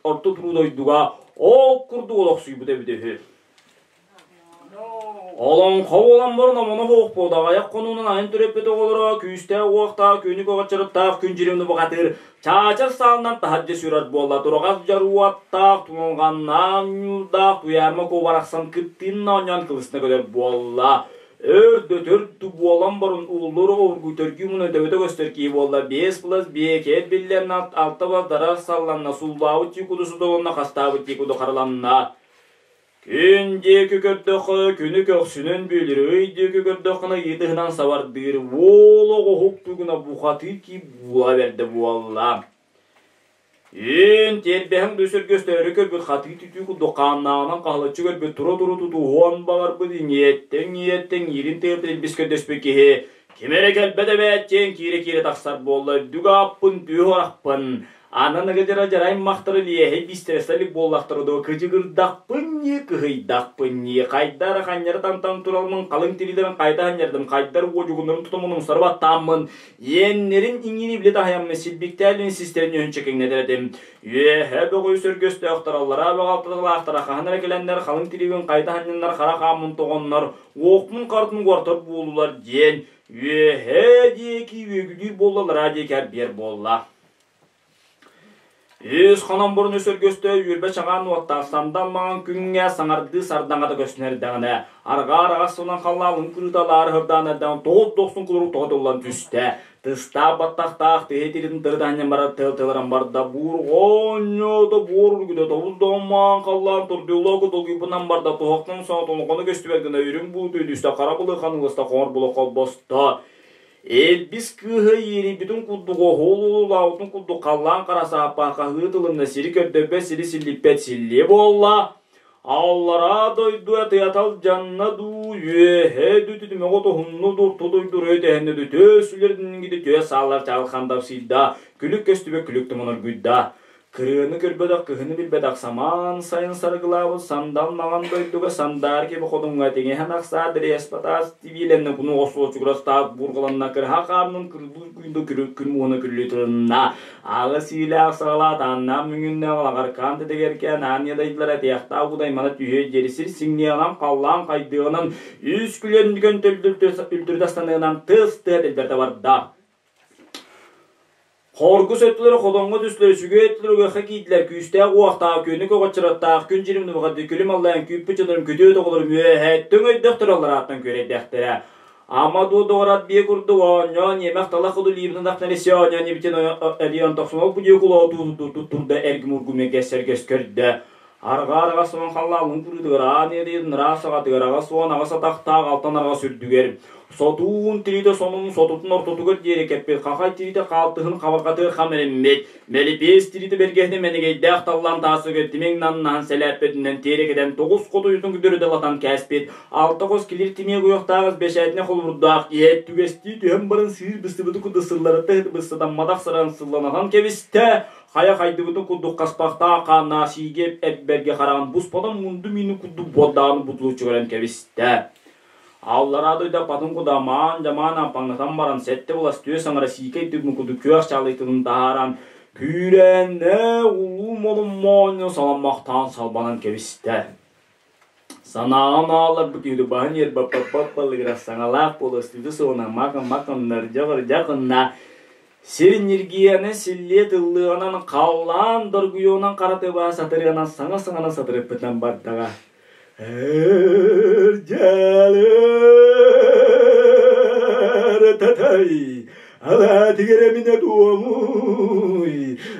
орто туруу дойдуга ол курдук олохсуйбут эбитэ үһү. Олоҥхо буолан баран омоно суох буодаҕайах хонуунан айан төрөппүт оҕолоро күүстээх уохтаах күнү көҕөччөрүттаах күн дьиримни бухатыыр чаачар саалынан таһырдьа сүрэр буолла тураҕас дьаруоттаах тумулҕаннаах ньуурдаах туйаарма куо барахсан кыттыынна оонньоон кылысна көтөр буолла. Өр да төрдү буолан баран ууллар обургу төргүү муна төбөтө көстөр киһи буолла. Биэс плюс биэкэ биллэн алта бас дарар салланна, суллаабыт тикуду судолонно, хастаабыт тикуду хараланна. Күн диэки көрдөххө, күнү көхсүнэн бүөлүр, ый диэки көрдөххүнэ ыйытыһынан сабардыыр, уол оҕоһук тугуна бухатыы кип буола бэрдэ буолла. Иин тиэрбэһиҥ да сөргөстөөрү көрбүт хатыы түтүү курдук хааннааҕынан хаһылыччы көрбүт тура-тура тутуһуон баҕарбыт иҥиэттэн-иҥиэттэн иирин тыырбыт илбис көрдөспүт киһи ким эрэ кэлбэт эбээт диэн киирэ-киирэ тахсар буолла үрдүк ааппын түһ орахпын анан ыгыдьара дьарай махтары лиэһэй биистэрэ илик буоллахтара дуо кыдьыгырдахпын ньии кыһыйдахпын ньии хайда эрэ ханньары тантан туралмын халыҥ тириилэрин хайда ханньардым хайдар уодьугуннарын тутаммын умсары баттааммын Иэннэрин иҥиини билэ таһыйаммын силбиктээлин систэрин үһүн чэкиҥнэтэр этим. Үөһэ бөҕүй сөргөстөөхтөр, аллараа бөҕө алтаталаахтара хаһан эрэ кэлэннэр халыҥ тириибин хайта ханньаннар хара хааммын тоҕоннор, уохпун харытын угартар буоллулар диэн үөһэ диэки үөгүлүүр буолла, аллараа диэки арбиэр буолла. Үс хонон мурун үс өргөстө үөрбэ чаҕаан уоттаах сандал маҥан күҥҥэ саҥардыы сардаҥата көстөн эрдэҕинэ, арҕаа араҕас сылан халлаалын кырыыта лаары һырдаан эрдэҕин тоҕус дохсун кулурук тоҕо тыллан түстэ. Тыстаах баттахтаах тыһы тиритин тырытаанньан барар тыал тылыран барда. Буурҕоонньото буор үргүтэ тобус доҕоммоон халлаан турдуулаах долгуйбунан барда. Туһахтан соно толоҥхону көстүбэт гына үрүҥ бууту үдүстэ хара былы ханыыласта хоҥор була холбосто. Элбис кыыһа иэрийбитин курдук оһуол-улаабытын курдук халлаан хара сааппаан хаһыы тылынна сири көрдөрбөт сири силлиппэт силлиэ буолла. Аллараа дойду атыатал дьанна дуу, үөһээ дуу түтүмэҕи тоһунну дуу, орто дойду өрө тэһэннэ дуу, төс үлэрдингиди төс сааллар чаҕылхан дапсыйда, күлүк көстүбэт күлүк туман оргуйда. Кырыаны көрбөтөх, кыһыны билбэтэх самаан сайын саргылаабыт сандал маҥан дойдуга сандаар киби хотуҥҥа тиҥэһэн ахсаа дэриэспатаас тибиилэннэ куну оҕосуочугурастаах буурҕаланна кырыһа хаанын кырбыы күндү күн муһуна күллүү тылынна аҕыс иилээх саҕалаат ааннаах мүҥүннээх алаҕаркаан тэтэгэркээн аан ядайдылара тиэхтаах удаймана түһүө диэри сир сиҥниэҕинэн халлаан хайдыаҕынан үс күлэн үлтүрүтэ астаныынан тыс тыа дэлбэрдэ барда. Хоргус өттүлэрэ хотоҥҥо түстүлэр, үчүгэй өттүлэрэ үгэххэ киирдилэр, күүстээх уохтаах, күөнү көҕөччөрөттаах, күн дьирим нубаҕарды күлүм аллайан күүппүт дьоннорум күтүөт оҕолорум үөһэттэн өйдөхтөрө алларааттан күөрэйдэхтэрэ. Ама дуо доҕорат биэ курдук оонньоон иэмэх талах куду лиибин ынахтан иссе оонньоон ибитин элион тохсун ол кудио кулоо турда эргим ургуме гэссэргэс көрдө. Арҕаа араҕас суон халлаалын кырыытыгар аан иэдэйин ыраах саҕатыгар аҕыс уон аҕыс атахтаах алтан араҕас үрдүгэр сотуун тириитэ сонун сотутун ортотугар диэри кэппит хахай тириитэ хаалтыһын хабарҕатыгар хам эриммит мэлипиэс тириитэ бэргэһэтин мэнигэйдээх таллан таасыгар тимиҥ наннаһан сэлээппэтинэн тиэрэ кэтэн тоҕус хотуйутун күдүрүтэ латан кээспит алта хос килир тимиэ куйахтааҕыс бэчээтинэ холобурдаах иһэ түгэстии түһэн баран сыыр быстыбыты курдук сылларыта быстатамматах саран сылланатан кэбистэ. Хайа хайдыбытын курдук хаспахтаах хааннаах сиигэ эрбэргэ хараҕын буспатан мунду миинин курдук буордааҕын бутулуччу көрөн кэбистэ. Аллараа дойду аппатын кудамаан дьамаан ампаҥнатан баран сэттэ былас түөс аҥара сиикэй дүҥүн курдук күөх чаалыйтын таһааран Күүрээннээх улуу молун моонньу саламмахтаан салбанан кэбистэ. Санааҕын аалларбыт үһү баһын ербаппаппаллыгыра саҥалаах буола ыстыыты суона макын-макыннар дьаҕыр-дьахынна сир ньиргийэнэ силлиэ тыллыаҕынан халлаан доргуйуонан хара тыбаа сатырыанан саҥа-саҥаны сатырыппытынан бардаҕа. Эрдьээлэр татай алаатыгар эминэ туомуй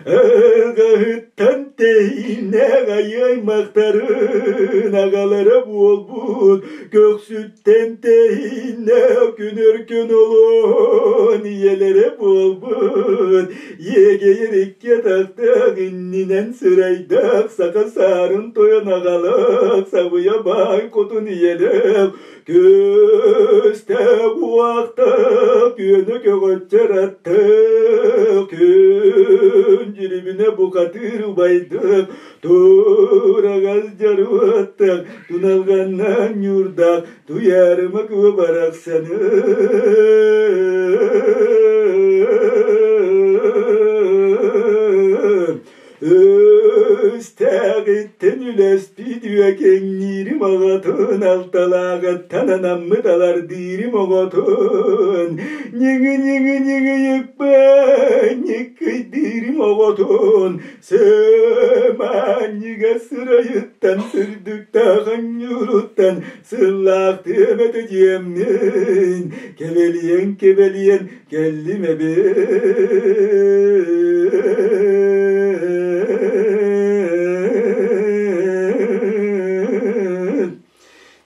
ыргаһыттан тэһииннээх айыаймахтарын аҕалара буолбут көхсүттэн тэһииннээх күн өркөн олоон ийэлэрэ буолбут иэгэйэр икки атахтаах иннинэн сырайдаах саха саарын тойон аҕалаах сабыйа баай хотун ийэлээх Көстө уохта күөнү көҕөччөр аттык күн дьирибинэ бухатыыр убайдык тураҕас дьоруоттах туналҕаннаан ньуурдаах туйаарыма куо барахсаны Үстээҕиттэн үлэспит үөкэҥниирим оҕотун, алталааҕыттан анаммыт алардыырым оҕотун, ньыҥы-ньыҥы-ньыҥыйыкпын ньыккыйдыырым оҕотун, сымаанньыга сырайыттан сырдыктаах анньууруттан сыллаах тыамата дьиэммин, кэбэлийэн-кэбэлийэн кэллим эбит.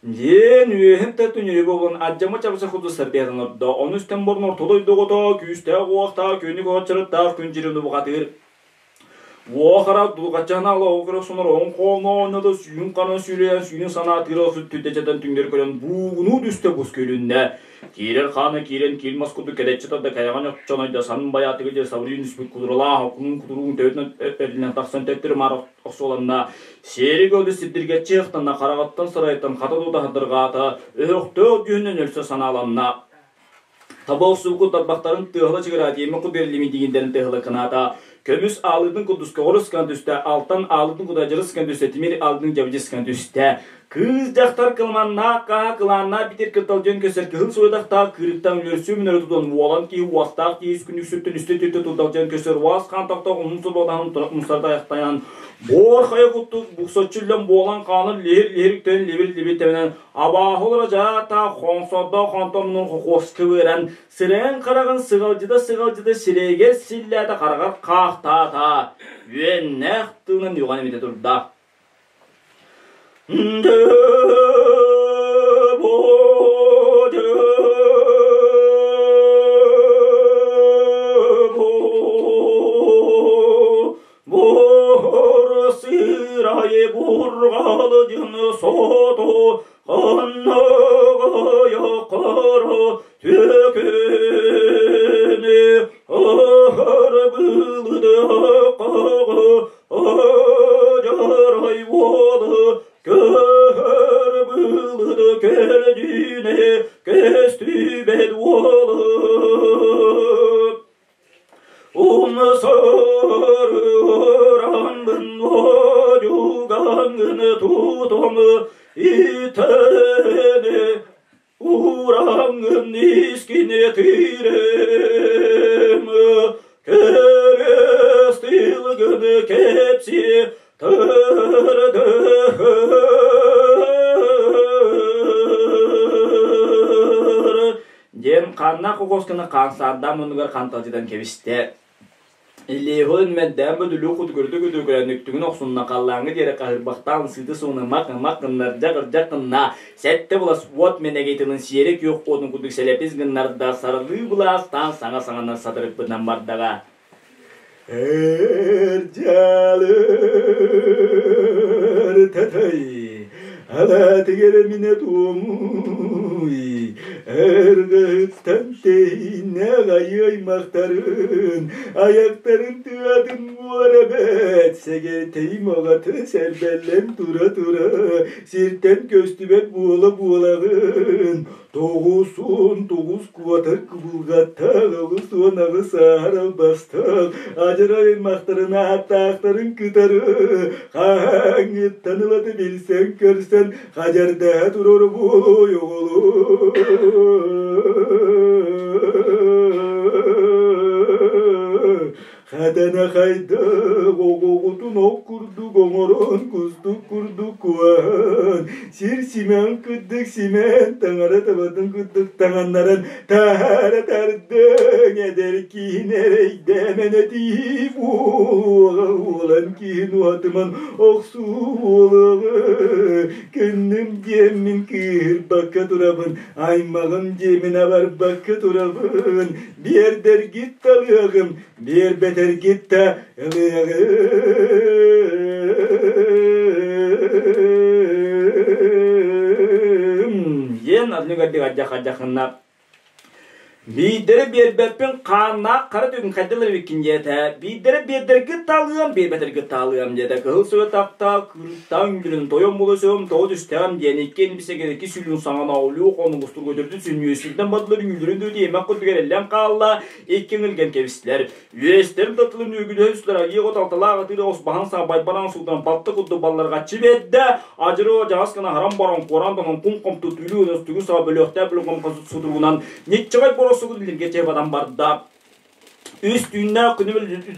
Диэн үөһүн түнүрү буолан аддьама чабыса курдук сарбыйатын ордо. Ону истэн борун орто дойдугото күүстээх уохтаах күнү көҕөччөрүттаах күн дьирин убухатыыр. Уохара дулҕаччаһына алоҕу сонор оҥ хоонооно да сүүн ханан сүүрүйэн сүүнүн санаа тыыра охсут түрдэчэтэн түҥнэри көрөн буугунуу түстэ бус күлүннэ. Киирэр хаана киирэн киил мас курдук кэдэччи тарда кэйэҕин оччонойдо сан байаатыгы дьэ сабырыйын түспүт кудуралаах окунун кутуруун төбөтүнэн эрдинэн тахсан төттөрү маар охсуоланна. Сиэри көдү сирдиргэччи ыхтанна хараҕыттан сарайтан хата тутаһырдырҕаата өһөхтөөх дьүһүнүн өлсө санааланна. Таба охсубукку тарбахтарын тыаһыла чыгыраат иэмэх кутуйар лимитигиндэрин тыаһыла кынаата. Көмүс аалыытын курдус көҕөрүс гынан түстэ, алтан аалыытын куда дьырыс гынан түстэ, тимир аалыытын дьабдьыс гынан түстэ. Кыыс дьахтар кылманнаах хаһа кылааннаах битир кырталдьын көсөр кыһыл суйдахтаах кыырыктан өлөрсүү мүнөрө тутан уолан киһи уостаах киһи күнүксүттэн үстэ түттэ турдалдьан көсөр уас хаан тохтоох уһун субодаһын мусарда аяқтайан буор хайа куттук буксоччуллан буолан хаанын лиһир-лиһир үктэн либир-либир тэбинэн Абааһы дьаата хоҥсордоох хонтомнун хохуоска ыаран, сирэйин хараҕын сыҕалдьыта-сыҕалдьыта сирэйигэр силлээтэ хараҕар хаахтаата, үөннээх тыынан үөҕэн имитэ турда. Бур сырайы бургалдьын соту ханныгая кара түкүнү ырбылды кагы ажарай уолу көр былды көлдүнэ көстүбэт уолу Умсарыраммын одьугаҥҥын тутом итэни ураҥҥын искине тирем Керестилгин кепси тырдыр Диэн ханна кокосканы хаансаардаан муннугар ханталдьытан кэбистэ. Илиэһин мэддээн бөдүлүү кутугурду күтүгүрэн үктүгүн охсунна халлааҥҥа диэри хаһырбахтаан сыты сууна мак-мак гыннар дьа гынна сэттэ былас уот мэнэгейтинин сиэрэ күөх уотун курдук сэлэпис гыннарда сарылыы былаастаан саҥа-саҥанан сатырыппытынан бардаҕа. Эрдьээлэр тэтэй, алаатыгар эминэ туомуй, эрдэһиттэн тэйинэ айыаймахтарын, аяктарын тыатын буолар эбээт, сэгэртэйим аҕата сэрбэллэн тура-тура, сиртэн көстүбэт буола-буолаҕын, 99 куотар кубулҕаттаах, 98 ааһар албастаах, адьарай аймахтарын ааттаахтарын кытары хаһааҥҥыттан ылата билсэн-көрсөн хадьардаһа турар буолуой оҕолор. Хатана хайдах оҕоҕутун ох курдук оҥорон, кустук курдук куһаан, сир симэҕин курдук симээн, таҥара табатын курдук таҥаннаран таһаара тардыҥ, эдэр киһини эрэйдээмэн этии буолуоҕа, уолан киһин уһатыман охсуу буолуоҕа. Күннүм диэммин кыыһырбакка турабын, аймаҕым диэмин абарбакка турабын, биэрдэргит да ылыаҕым, биэрбэтэргит да ылыаҕым диэн адныгардык адьах-адьахынна Биирдэрэ биэрбэппин хааннаах хара түгэн хайдалар эбиккин диэтэ. Биирдэрэ биэрдэргит таалыам, биэрбэтэргит таалыам диэтэ. Кыһыл сүгэ тахта, кырыттаан үҥүлүн тойон була сөҕүм тоҕо түстэҕим диэн иккиэн бисэгэр икки сүлүн саҥана олуу хонугустур көтөрдүн сүнньүөсүнтэн бардылар үҥүлэрин дөтү эмэх курдук эрэллэн хаалла, икки ыҥырган кэбистилэр. Үөстэрин татылын үөгүлэһэн үстүлэр айыы от алталаах атыыры ос баһан саабайбанан суудан батта курдук балларгаччы биэрдэ. Адьыры дьаҕас гына харан баран куоран тонон кум хомту түлүү өнөстүгү саба бөлүөхтээх бүлүком судуругунан ниччаҕай боросугун илинге чебадан барда. Үс түүннээх күнү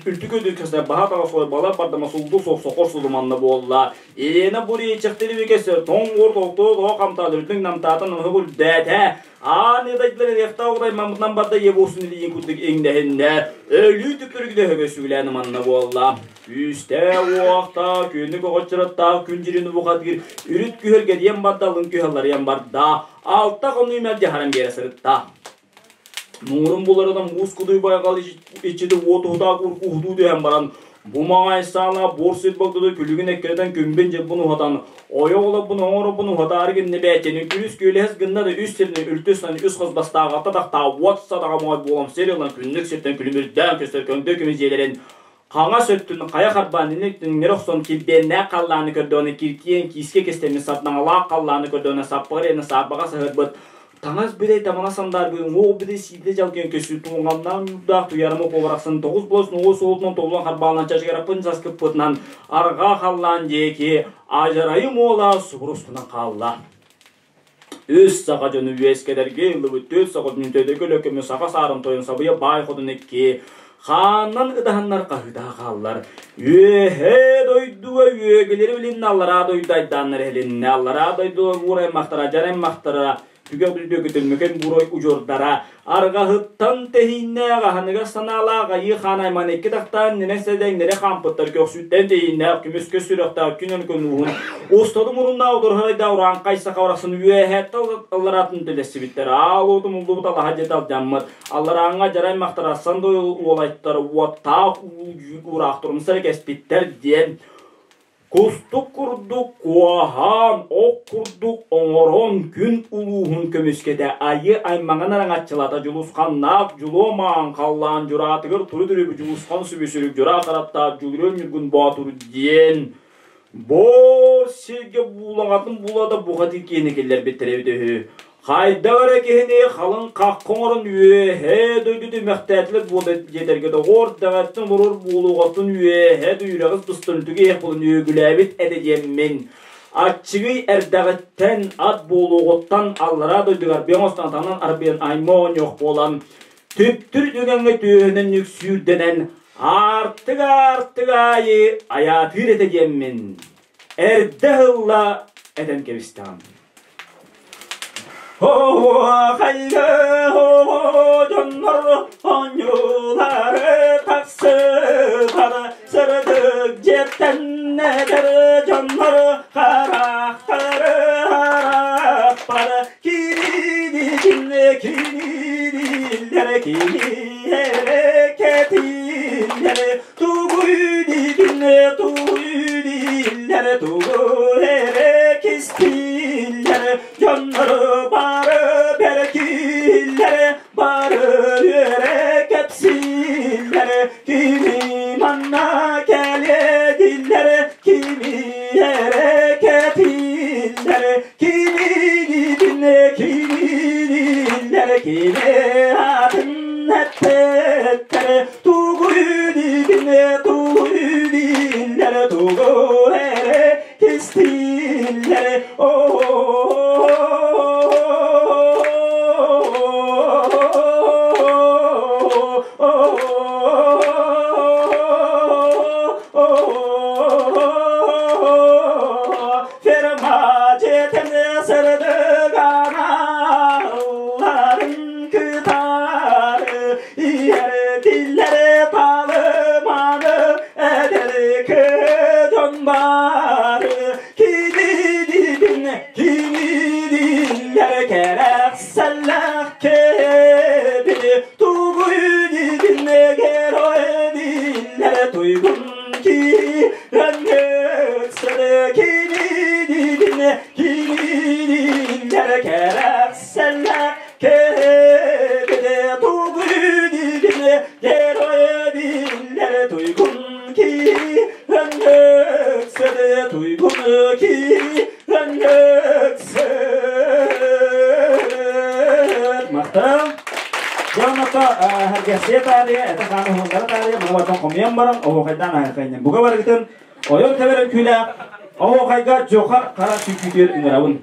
үлтү көдүккэсэ баһа таҕа бала бардама сулду суох сокор сулуманна буолла. Елена Буричехтери викесе тоҥ уор толтоо тоҕо хамтаады бүтүн намтаатан ыһык үрдээтэ. Аан ыдайдылар эриэхтэ оҕудай мамытынан барда ебуосун илиин курдук иҥнэһиннэ. Өлүү түптүрүгүнэ өһөгө сүгүлээн манна буолла. Күүстээх-уохтаах, күнү көҕөччөрөттаах күн дьирин убухатыыр үрүт күһэлгэ диэн барда, алын күһэлларыйан барда. Алта хонуу мэлдьи харан биэрэ сырытта. Муҥурун буларынан муус кудуй байҕал иччити уот уһутаах уһутуу түһэн баран, бу маҥай саала буор сир богдоду күлүгүн эккирэтэн күммүн-дьылбын уһатан, ойох олорбун оҥоробун уһатаары гынна бээчэни күнүс күөлэһэс гынна да үс сирини үлтү сан үс хос бастааҕатта тахтаа уот садаҕа моой буолан сир ылан күннүк сиртэн күлүмүрдээн көстөр көҥдөй көмүс дьиэлэрин хаҥас өттүн хайа харбаан инник охсон килбиэннээх халлааны көрдөҕүнэ киртийэн киискэ кистэммит сардаҥалаах халлааны көрдөҕүнэ саппаҕыр иэнэ саарбаҕа саһыарбыт таҥас бүтэй тамана сандаарбыт уҥуох бүтэй сиидэ дьалкыйан көссүү тууҥамнаан ньуурдаах туйарыма куобарахсын тоҕус буос нугу суолтунан толлон харбаалан чачыгыраппын саскыппытынан арҕаа халлаан диэки адьарайым уола субурускунан хаалла. Үс саха дьону үөскэтэргэ ыллыбыт түөрт саха түнтөдөкө лөкөмү саха саарын тойон сабыйа баай хотун икки хааннан ыдаһаннар хаһыытаһа хааллар. Үөһээ дойдуга үөгүлэри билиннэ аллараа дойду айдааннар иһилиннэ аллараа дойдуга уур аймахтара дьар аймахтара түгэх бүлдүөкүтүн мүкэн бурой удьуордара арҕаһыттан тэһииннээх аһыныгас санаалаах айыы хаан айман икки тахтаан нинэ сэдэҥнэри хаампыттар көхсүттэн тэһииннээх көмүскэ сүрэхтээх күн өлкөн ууһун устатын муруннаах удурхарайдаах урааҥхай саха барахсан үөһээттэн аллараатын төлөссүбүттэр аал уотум уллубут алаһа дьиэтэ алдьаммыт алларааҥҥа дьарай махтарасан уолайтар уоттаах уу уураахтарымсар кэспиттэр диэн Кустук курдук куоһаан, ох курдук оҥорон күн улууһун көмүскэтэ айыы аймаҕын араҥаччылата Дьулусханнаах Дьулуо Маан халлаан дьураатыгар туру-түрүбү Дьулусхан сүбүсүрүк дьураа хараттаах Дьулуруон Ньургун Боотур диэн боор сиргэ буулаҕатын булада бухатыы киэни киллэрбиттэр эбитэ үһү. Хайдах эрэ киһини халыҥ хахха оҥорон үөһээ дойду түмэхтээтилэр буола диэтэргэ доҕор дэҕэттэн олорор буолуоҕуттан үөһээ дойүрэҕис быстан түгэ иһэх буолан үөгүлээбит этэ диэммин аччыгый эрдэҕиттэн ат буолуоҕуттан аллараа дойдуга арбыйан оҥостон атаҕынан арбыйан аймаа оонньуох буолан түптүр түгэҥҥэ түөһүнэн нүксүүрдэнэн аартык-аартык аайы айаатыыр этэ диэммин эрдэ ыһылла этэн кэбистэҕим. Оһуохайга дьоннор оонньуулары тахсыбар сырдык дьиэттэн эдэр дьоннор харахтары харахпар кириидин кириидиллэр кириэрэ кэтиллэр тугуй диигин тугуй дииллэр тугу эрэ кистииллэр дьоннору бары бэркииллэр бары үөрэ кэпсииллэр кини манна. Киллэрэ кэтиллэр кимигитин кимидиллэр кини атын эппэттэр тугу дитин тугу диллэр тугу эрэ кистииллэр. Фермачетин сырдыганалларын кытары иһэртиллэр талыманы эдэр кыдьон бары кидидин кинидиллэр кэрэхсэллэх кэбини тугуйдидин геройдиллэр туйгун киирэн кимидин кимидиллэр кэрэхсэллэх кэбини тугуйдидин геройдиллэр туйгун киирэн туйгун киирэн. Махтал. Дьонното харгасия таарыйа, это хааны уһундара таарыйа, муҥуортан хомуйан баран, оһуохайдаан аһархайнан. Буга барыгытын ойор тэбэр үҥкүүлээх оһуохайга Дьохар хара сүүкүүтүөр ыҥырабын.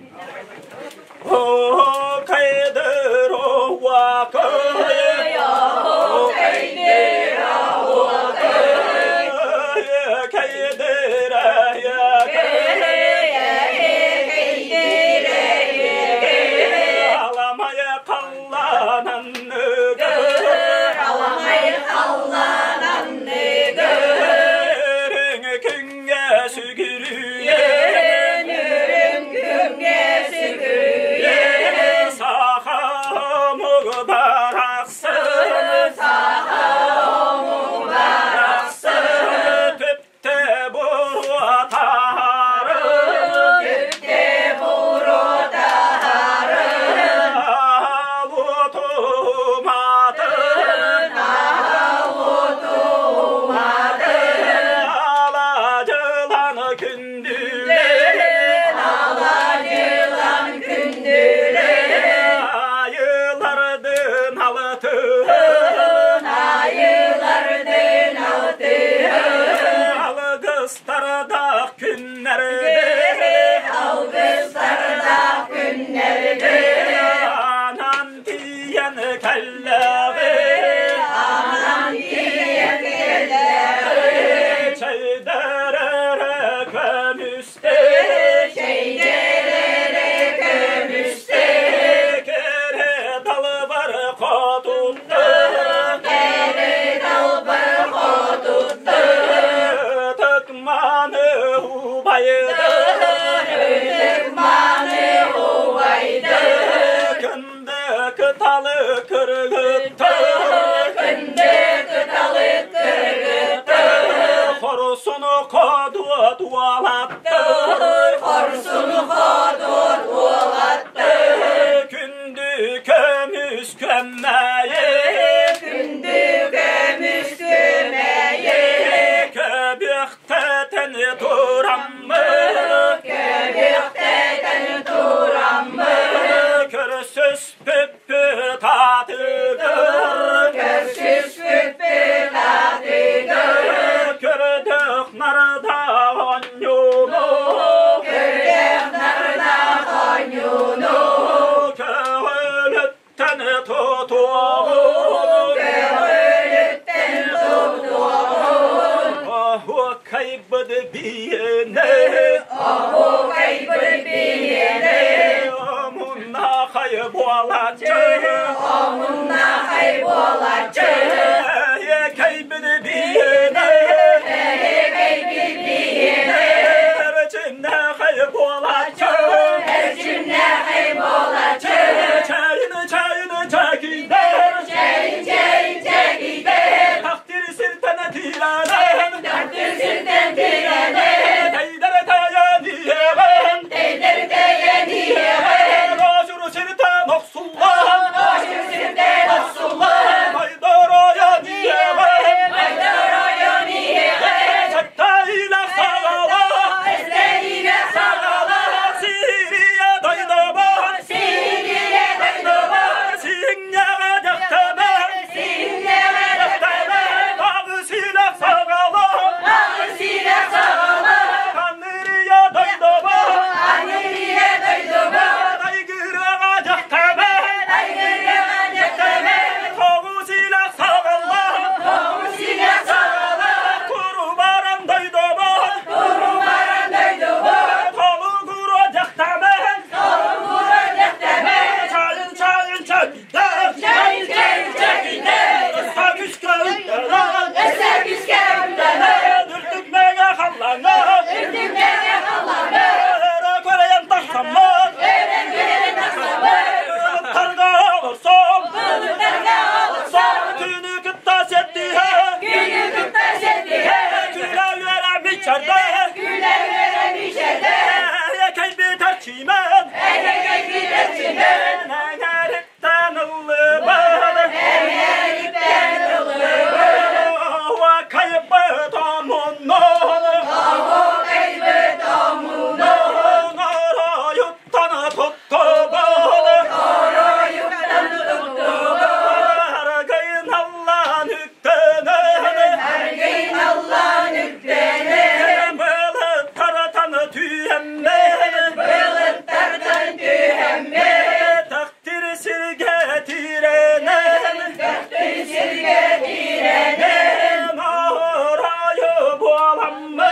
халлааҥҥа Үрдүк мэҥэ халлааҥҥа Өрө көрөйөн тахсаммыт Өрө көрөйөн тахсаммыт Былыттарга олорсом Былыттарга олорсом Күнү кытта сэрдиһэ Күнү кытта сэрдиһэ Күлэ үөрэ мичэрдэ Күлэ үөрэ мичэрдэ Экэйбит эрчимэн Экэйбит эрчимэн Эҥэриттэн ыллыбыт Эҥэриттэн ыллыбыт Кайбыт омуннун Кайбыт омуннун Оройуттан туттубут Оройуттан туттубут Аргыйын аллан үктэнэн Аргыйын аллан үктэнэн Былыттартан түһэммин Былыттартан түһэммин Тахтыр сиргэ тирэнэн Тахтыр сиргэ тирэнэн Оройу буоламмын.